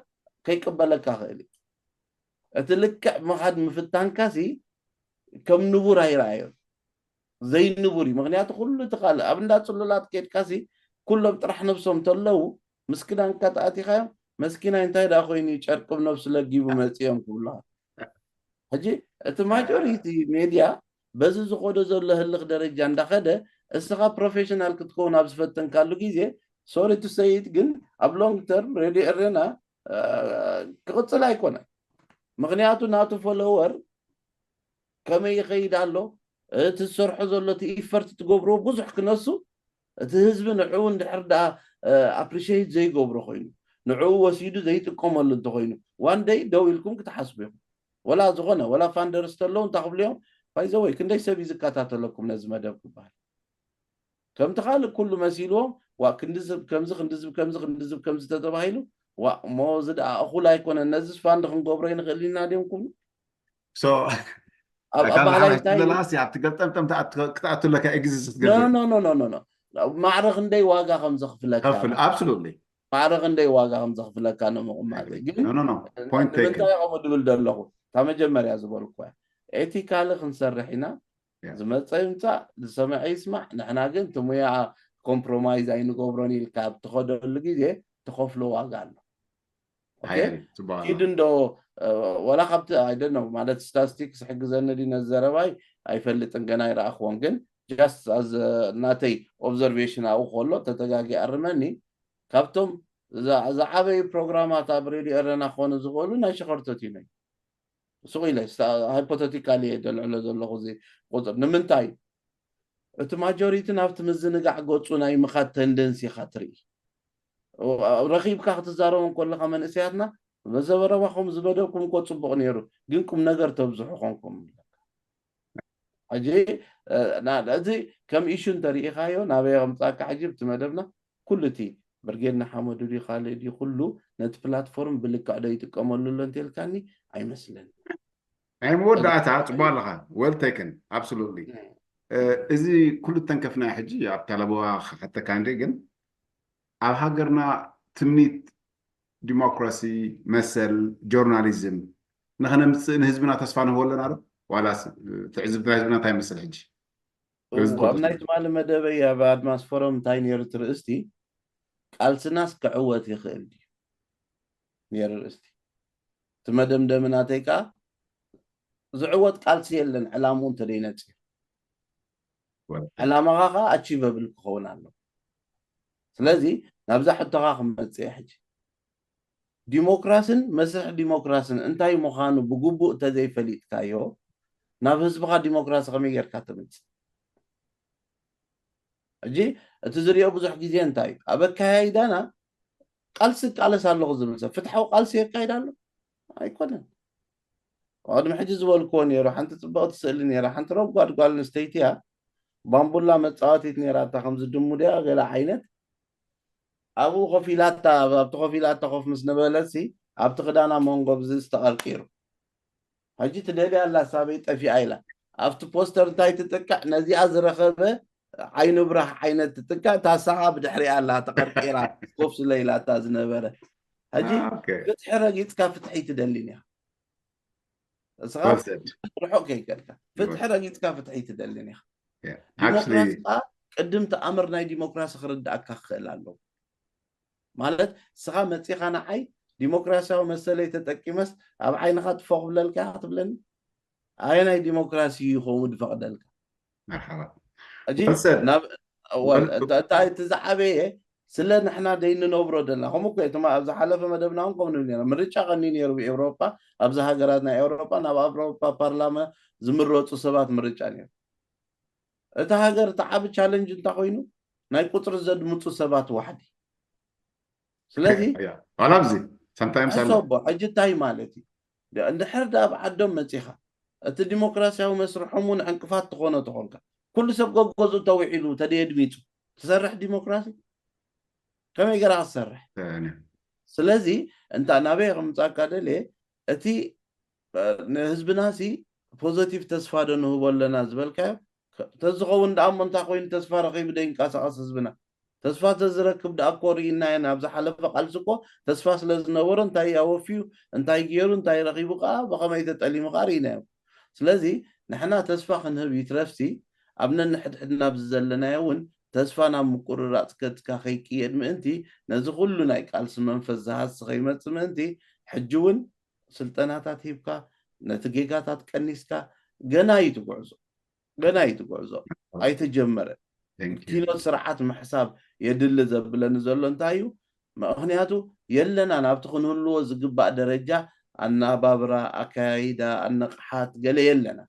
ከይቅበለካ ክእል እዩ። እቲ ልክዕ ምኻድ ምፍታንካሲ ከም ንቡር ኣይረኣዮን። ዘይንቡር እዩ። ምኽንያቱ ኩሉ እቲ ካልእ ኣብ እንዳ ጽሉላት ከይድካሲ ኩሎም ጥራሕ ነብሶም ተለዉ፣ ምስኪናንካ ተኣቲኻዮም፣ መስኪናይ እንታይ ደኣ ኮይኑ እዩ ጨርቂ ብነብሱ ለጊቡ መጺኦም ክብሉኻ። ሕጂ እቲ ማጆሪቲ ሜድያ በዚ ዝኸዶ ዘሎ ህልኽ ደረጃ እንዳኸደ፣ እስኻ ፕሮፌሽናል ክትከውን ኣብ ዝፈተንካሉ ግዜ፣ ሶሪ ቱ ሰይት፣ ግን ኣብ ሎንግ ተርም ሬድዮ ኤረና፣ አ፣ ክቕጽል ኣይኮነን። ምኽንያቱ ናቱ ፎሎወር ከመይ ይኸይድ ኣሎ፣ እቲ ዝሰርሖ ዘሎ፣ እቲ ኢፈርት ትገብርዎ ብዙሕ ክነሱ፣ እቲ ህዝቢ ንዕኡ እንድሕር ደኣ፣ አ፣ ኣፕሪሺየት ዘይገብሮ ኮይኑ፣ ንዕኡ ወሲዱ ዘይጥቀመሉ እንተኾይኑ፣ ዋን ደይ ደው ኢልኩም ክትሓስቡ ኢኹም። ወላ ዝኾነ፣ ወላ ፋንደርስ ተለዉ እንታይ ክብሉ እዮም? ባይ ዘ ወይ፣ ክንደይ ሰብ እዩ ዝከታተለኩም ነዚ መደብ ክበሃል? ከምቲ ካልእ ኩሉ መሲልዎም፣ ዋ፣ ክንዲ ዝብ፣ ከምዚ፣ ክንዲ ዝብ፣ ከምዚ፣ ክንዲ ዝብ፣ ከምዚ ተተባሂሉ፣ ዋ፣ እሞ እዚ ደኣ እኹል ኣይኮነን፣ ነዚስ ፋንድ ክንገብሮ ይንኽእል ኢና ድዮም ክብሉ? ሶ፣ ኣብ፣ ኣብ ኣካል ባህላዊ ሓላሽ ስታይል ትብለላስ፣ ኣብቲ ገልጠምጠም ትኣት-፣ ክትኣቱ ኣለካ፣ ኤግዚስት ኖ፣ ክትገብር። ኖ፣ ኖ፣ ኖ፣ ኖ፣ ኖ። ማዕረ ክንደይ ዋጋ ከም ዘኽፍለካ ከፍል፣ ነው። ኣብሶሉትሊ። ማዕረ ክንደይ ዋጋ ከም ዘኽፍለካ ነው ምቕማጥ። ግን ኖ፣ ኖ፣ ኖ። ፖይንት ቴክን። ንምንታይ ከምኡ ድብል ዘለኹ? እታ መጀመርያ ዝበልኩ እያ። ኤቲካሊ ክንሰርሕ ኢና። ያ። ዝመጸ ይምጻእ፣ ዝሰምዐ ይስማዕ። ንሕና ግን እቲ ሙያ ኮምፕሮማይዝ ኣይንገብሮን ኢልካ ኣብ ትኸደሉ ግዜ ትኸፍሎ ዋጋ ኣሎ። ኦኬ? ሃይለ፣ ጽቡቕ ኣሎ። ኪድ እንዶ፣ እ፣ ወላ ካብቲ፣ I don't know፣ ማለት ስታቲስቲክስ ሕግዘኒ ድዩ ነዚ ዘረባይ ኣይፈልጥን፣ ገና ኣይረኣኽዎን። ግን ጃስት ኣዝ ናተይ ኦብዘርቬሽን ኣብኡ ከሎ ተተጋጊ ኣርመኒ። ካብቶም ዛ-፣ ዝዓበዩ ፕሮግራማት ኣብ ሬድዮ ኤረና ክኾኑ ዝኽእሉ ናይ ሸኸርተት እዩ ነይ። ሱቕ ኢለ ስታ-፣ ሃይፖተቲካሊ እየ ደልዕሎ ዘለኹ እዚ ቁጽር። ንምንታይ? እቲ ማጆሪቲ ናብቲ ምዝንጋዕ ገጹ ናይ ምኻድ ተንደንሲ ኢኻ ትርኢ። ረኺብካ ክትዛረቦም ከለኻ መንእሰያትና፣ መዘበረባኹም ዝመደብኩም እኮ ጽቡቕ ነይሩ፣ ግን ቁም ነገር ተብዝሑ ኮንኩም። ሕጂ፣ እ፣ ና-፣ እዚ ከም ኢሹ እንተሪኢኻዮ፣ ናበይ ከምጻካ ሕጂ ብቲ መደብና፣ ኩሉ እቲ ብርጌድ ንሓመዱ ድዩ ካልእ ድዩ፣ ኩሉ ነቲ ፕላትፎርም ብልክዕ ዶ ይጥቀመሉ ኣሎ እንተልካኒ፣ ኣይመስለኒ። ናይ መወዳእታ፣ ጽቡቕ ኣለኻ። ዌል ቴክን። ኣብሶሉትሊ። እም። እዚ ኩሉ ተንከፍና ሕጂ ኣብታ ለበዋ ክሓተካ እንዲ ግን ኣብ ሃገርና ትምኒት ዲሞክራሲ መሰል ጆርናሊዝም ንኸነምፅእ ንህዝብና ተስፋ ንህቦ ኣለና ዶ ዋላስ ትዕዝብቲ ናይ ህዝብና እንታይ ይመስል ሕጂ ኣብ ናይ ትማሊ መደበይ ኣብ ኣድማስ ፎረም እንታይ ነይሩ ትርእስቲ ቃልስናስ ክዕወት ይኽእል ድዩ ነይሩ ርእስቲ እቲ መደምደሚ ናተይ ከዓ ዝዕወት ቃልሲ የለን ዕላምኡ እንተደይነፂ ዕላማኻ ከዓ ኣቺቨብል ክኸውን ኣሎ ስለዚ ናብዛ ሕቶኻ ክመፅእ ሕጂ ዲሞክራስን መስርሕ ዲሞክራስን እንታይ ምዃኑ ብግቡእ እንተዘይፈሊጥካዮ ናብ ህዝብኻ ዲሞክራሲ ከመይ ጌርካ ተምፅእ ሕጂ እቲ ዝሪኦ ብዙሕ ግዜ እንታይ እዩ ኣብ ኣካያይዳና ቃልሲ ቃለስ ኣለኹ ዝብል ሰብ ፍትሓዊ ቃልሲ የካይድ ኣሎ ኣይኮነን ቅድሚ ሕጂ ዝበልክዎ ነይሩ ሓንቲ ፅብቕቲ ስእሊ ነይራ ሓንቲ ረጓድ ጓል ኣንስተይቲ እያ ባምቡላ መፃወቲት ነይራ እታ ከምዚ ድሙ ድያ ገለ ዓይነት ኣብኡ ኮፍ ኢላታ ኣብቲ ኮፍ ኢላታ ኮፍ ምስ ነበለሲ ኣብቲ ክዳና መንጎ ብዚ ዝተቐርቂሩ ሕጂ ትደልያ ኣላ ሳበይ ጠፊኣ ኢላ ኣብቲ ፖስተር እንታይ ትጥቅዕ ነዚኣ ዝረኸበ ዓይኑ ብራህ ዓይነት ትጥቅዕ ታሳኻ ብድሕሪኣ ኣላ ተቐርቂራ ኮፍ ስለ ኢላታ ዝነበረ ሕጂ ፍትሒ ረጊፅካ ፍትሒ ትደሊን ኢኻ እስኻ ርሑቕ ከይከድካ ፍትሒ ረጊፅካ ፍትሒ ትደሊን ኢኻ ዲሞክራሲ ከዓ ቅድም ተኣምር ናይ ዲሞክራሲ ክርዳእካ ክኽእል ኣለዎ ማለት ስኻ መፂኻ ንዓይ ዲሞክራሲያዊ መሰለይ ተጠቂመስ ኣብ ዓይንኻ ጥፎ ክብለልካ ክትብለኒ ኣየናይ ዲሞክራሲ እዩ ከምኡ ዝፈቕደልካ መርሓባ ሕጂ ናብ እወ፣ እንተ- እንታይ እቲ ዝዓበየ ስለ ንሕና ደይንነብሮ ደልና ከምኡ እኮ እቶም ኣብ ዝሓለፈ መደብና እውን ከምኡ ንብል ነና ምርጫ ቀኒ ነይሩ ብኤውሮጳ ኣብዚ ሃገራት ናይ ኤውሮጳ ናብ ኣውሮጳ ፓርላማ ዝምረፁ ሰባት ምርጫ ነይሩ እቲ ሃገር እቲ ዓቢ ቻለንጅ እንታይ ኮይኑ ናይ ቁፅሪ ዘድምፁ ሰባት ዋሕዲ ስለዚ ዋላ ኣብዚ ሳምታይምስ ኣሎ ሕሰቦ ሕጂ እንታይ ማለት እዩ ድ- እንድሕር ዳ ኣብ ዓዶም መፂኻ እቲ ዲሞክራሲያዊ መስርሖም እውን ዕንቅፋት ትኾኖ ተኾንካ ኩሉ ሰብ ገገዝኡ ተውዒሉ ተደየድሚፁ ትሰርሕ ዲሞክራሲ ከመይ ገራ ክትሰርሕ ስለዚ እንታ ናበይ ከምፃካ ደልየ እቲ ንህዝብና ሲ ፖዘቲቭ ተስፋ ዶ ንህቦ ኣለና ዝበልካዮ ተዝኸውን ደኣ እሞ እንታይ ኮይኑ ተስፋ ረኺቡ ደይንቀሳቐስ ህዝብና ተስፋ ተዝረክብ ደኣ እኮ ርኢና ኢና ኣብ ዝሓለፈ ቃልሲ እኮ ተስፋ ስለ ዝነበሮ እንታይ ኣወፍዩ እንታይ ገይሩ እንታይ ረኺቡ ከዓ ብኸመይ ተጠሊሙ ከዓ ርኢናዮ ስለዚ ንሕና ተስፋ ክንህብ ይትረፍሲ ኣብ ነንሕድሕድና ኣብዚ ዘለናዮ እውን ተስፋ ናብ ምቁርራፅ ከትካ ከይቅየድ ምእንቲ ነዚ ኩሉ ናይ ቃልሲ መንፈስ ዝሃሲ ከይመፅ ምእንቲ ሕጂ እውን ስልጠናታት ሂብካ ነቲ ጌጋታት ቀኒስካ ገና እዩ ትጉዕዞ ገና እዩ ትጉዕዞ ኣይተጀመረ ኪኖት ስርዓት ምሕሳብ የድሊ ዘብለኒ ዘሎ እንታይ እዩ ምክንያቱ የለና ናብቲ ክንህልዎ ዝግባእ ደረጃ ኣናባብራ ኣካያይዳ ኣነቕሓት ገለ የለና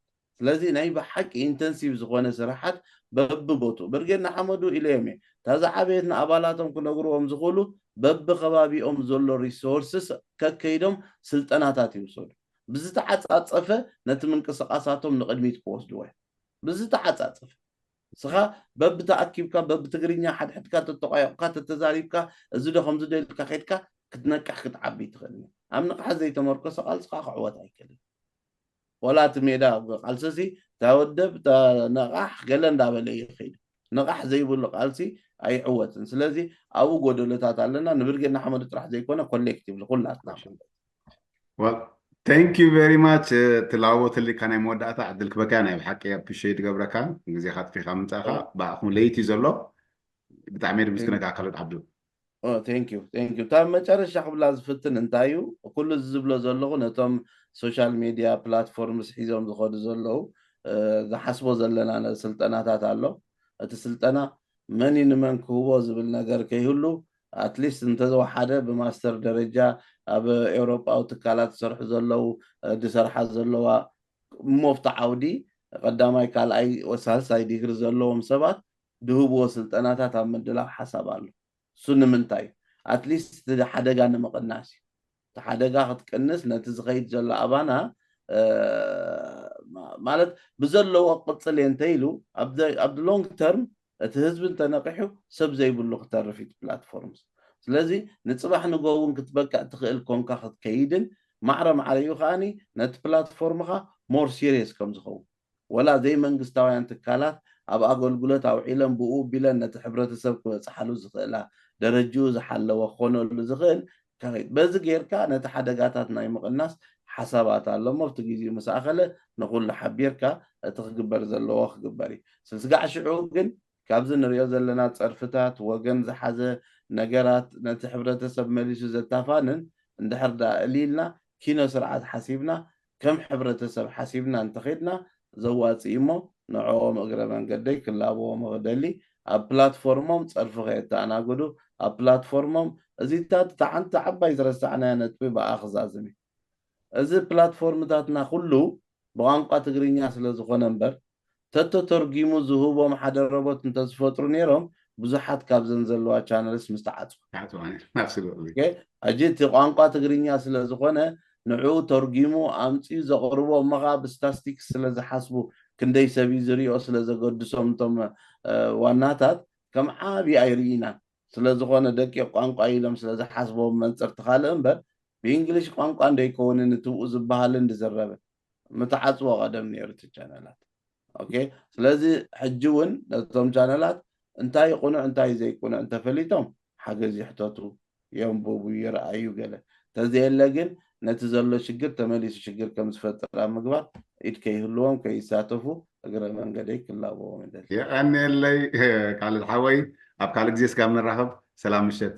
ስለዚ ናይ ብሓቂ ኢንተንሲቭ ዝኾነ ስራሓት በብቦቱ ብርጌድ ንሓመዱ ኢለዮም እየ እታ ዝዓበየት ንኣባላቶም ክነግርዎም ዝኽእሉ በብከባቢኦም ዘሎ ሪሶርስስ ከከይዶም ስልጠናታት ይውሰዱ ብዝተዓፃፀፈ ነቲ ምንቅስቃሳቶም ንቅድሚት ክወስድዎ እዮም ብዝተዓፃፀፈ ስኻ በብተኣኪብካ በብትግርኛ ሓድሕድካ ተተቋየቕካ ተተዛሪብካ እዚ ዶ ከምዚ ዶ ኢልካ ከድካ ክትነቅሕ ክትዓቢ ትኽእል ኣብ ንቕሓት ዘይተመርኮሰ ቃልስኻ ክዕወት ኣይክእልን ወላ እቲ ሜዳ ቃልስሲ ተወደብ ነቓሕ ገለ እንዳበለ ይኸይድ ነቓሕ ዘይብሉ ቃልሲ ኣይዕወትን ስለዚ ኣብኡ ጎደሎታት ኣለና ንብርጌድ ንሓመዱ ጥራሕ ዘይኮነ ኮሌክቲቭ ኩላትና Well, thank you very much ትላቦ ትልካ ናይ መወዳእታ ዕድል ክበካ ናይ ብሓቂ ኣፕሪሼት ገብረካ ግዜካ ጥፊካ ምምፃእካ ብኣኹም ለይቲ ዘሎ ብጣዕሚ ድምስክነካ ካልኦት ዓብዱ እታ መጨረሻ ክብላ ዝፍትን እንታይ እዩ ኩሉ ዝብሎ ዘለኹ ነቶም ሶሻል ሚድያ ፕላትፎርምስ ሒዞም ዝኸዱ ዘለዉ ዝሓስቦ ዘለና ስልጠናታት ኣሎ እቲ ስልጠና መን እዩ ንመን ክህቦ ዝብል ነገር ከይህሉ ኣትሊስት እንተዝወሓደ ብማስተር ደረጃ ኣብ ኤውሮጳዊ ትካላት ዝሰርሑ ዘለዉ ዝሰርሓ ዘለዋ እሞ ኣብቲ ዓውዲ ቀዳማይ ካልኣይ ወሳልሳይ ዲግሪ ዘለዎም ሰባት ድህብዎ ስልጠናታት ኣብ ምድላው ሓሳብ ኣሎ እሱ ንምንታይ ኣትሊስት እቲ ሓደጋ ንምቕናስ እዩ እቲ ሓደጋ ክትቅንስ ነቲ ዝኸይድ ዘሎ ኣባና ማለት ብዘለዎ ቅፅል እንተኢሉ ኣብ ሎንግ ተርም እቲ ህዝቢ እንተነቂሑ ሰብ ዘይብሉ ክተርፍ እዩ ፕላትፎርምስ ስለዚ ንፅባሕ ንጎ እውን ክትበቅዕ ትኽእል ኮንካ ክትከይድን ማዕረ ማዕረ እዩ ከዓኒ ነቲ ፕላትፎርምኻ ሞር ሲሪየስ ከም ዝኸውን ወላ ዘይመንግስታውያን ትካላት ኣብ ኣገልግሎት ኣውዒለን ብኡ ቢለን ነቲ ሕብረተሰብ ክበፅሓሉ ዝኽእላ ደረጅኡ ዝሓለወ ክኾነሉ ዝኽእል ከኸይድ። በዚ ጌርካ ነቲ ሓደጋታት ናይ ምቕናስ ሓሳባት ኣሎ እሞ ኣብቲ ግዜኡ ምስ ኣኸለ ንኹሉ ሓቢርካ እቲ ክግበር ዘለዎ ክግበር እዩ። ስስጋዕ ሽዑ ግን ካብዚ ንሪኦ ዘለና ፀርፍታት ወገን ዝሓዘ ነገራት ነቲ ሕብረተሰብ መሊሱ ዘታፋንን እንድሕር ዳ እሊልና ኪኖ ስርዓት ሓሲብና ከም ሕብረተሰብ ሓሲብና እንተኸድና ዘዋፅእ እሞ ንዕኦም እግረ መንገደይ ክላበዎም ክደሊ ኣብ ፕላትፎርሞም ፀርፊ ከየተኣናግዱ ኣብ ፕላትፎርሞም እዚታት እታ ሓንቲ ዓባይ ዝረሳዕናያ ነጥቢ ብኣ ክዛዝም እዩ። እዚ ፕላትፎርምታትና ኩሉ ብቋንቋ ትግርኛ ስለ ዝኾነ እምበር ተተተርጊሙ ዝህቦም ሓደ ረቦት እንተዝፈጥሩ ነይሮም ብዙሓት ካብዘን ዘለዋ ቻነልስ ምስተዓፅዋ። ሕጂ እቲ ቋንቋ ትግርኛ ስለ ዝኾነ ንዕኡ ተርጊሙ ኣምፅኡ ዘቕርቦ እሞ ከዓ ብስታስቲክስ ስለ ዝሓስቡ ክንደይ ሰብ እዩ ዝሪኦ ስለ ዘገድሶም እቶም ዋናታት ከም ዓብዪ ኣይርኢናን። ስለ ዝኾነ ደቂቕ ቋንቋ ኢሎም ስለ ዝሓስቦም መንፅር ትኻልእ እምበር ብእንግሊሽ ቋንቋ እንደይከውንን እትብኡ ዝበሃልን ዝዘረበ ምተዓፅዎ ቀደም ነይሩ እቲ ቻነላት። ኦኬ ስለዚ ሕጂ እውን ነቶም ቻነላት እንታይ ቁኑዕ እንታይ ዘይቁኑዕ እንተፈሊጦም ሓገዝ ይሕተቱ፣ የንብቡ፣ ይርኣዩ ገለ እንተዘየለ ግን ነቲ ዘሎ ሽግር ተመሊሱ ሽግር ከም ዝፈጥር ኣብ ምግባር ኢድ ከይህልዎም ከይሳተፉ እግረ መንገደይ ክላበዎም ይደሊ። የቐንየለይ ካልድ ሓወይ፣ ኣብ ካልእ ግዜ ስጋብ ንራኸብ ሰላም ምሸት።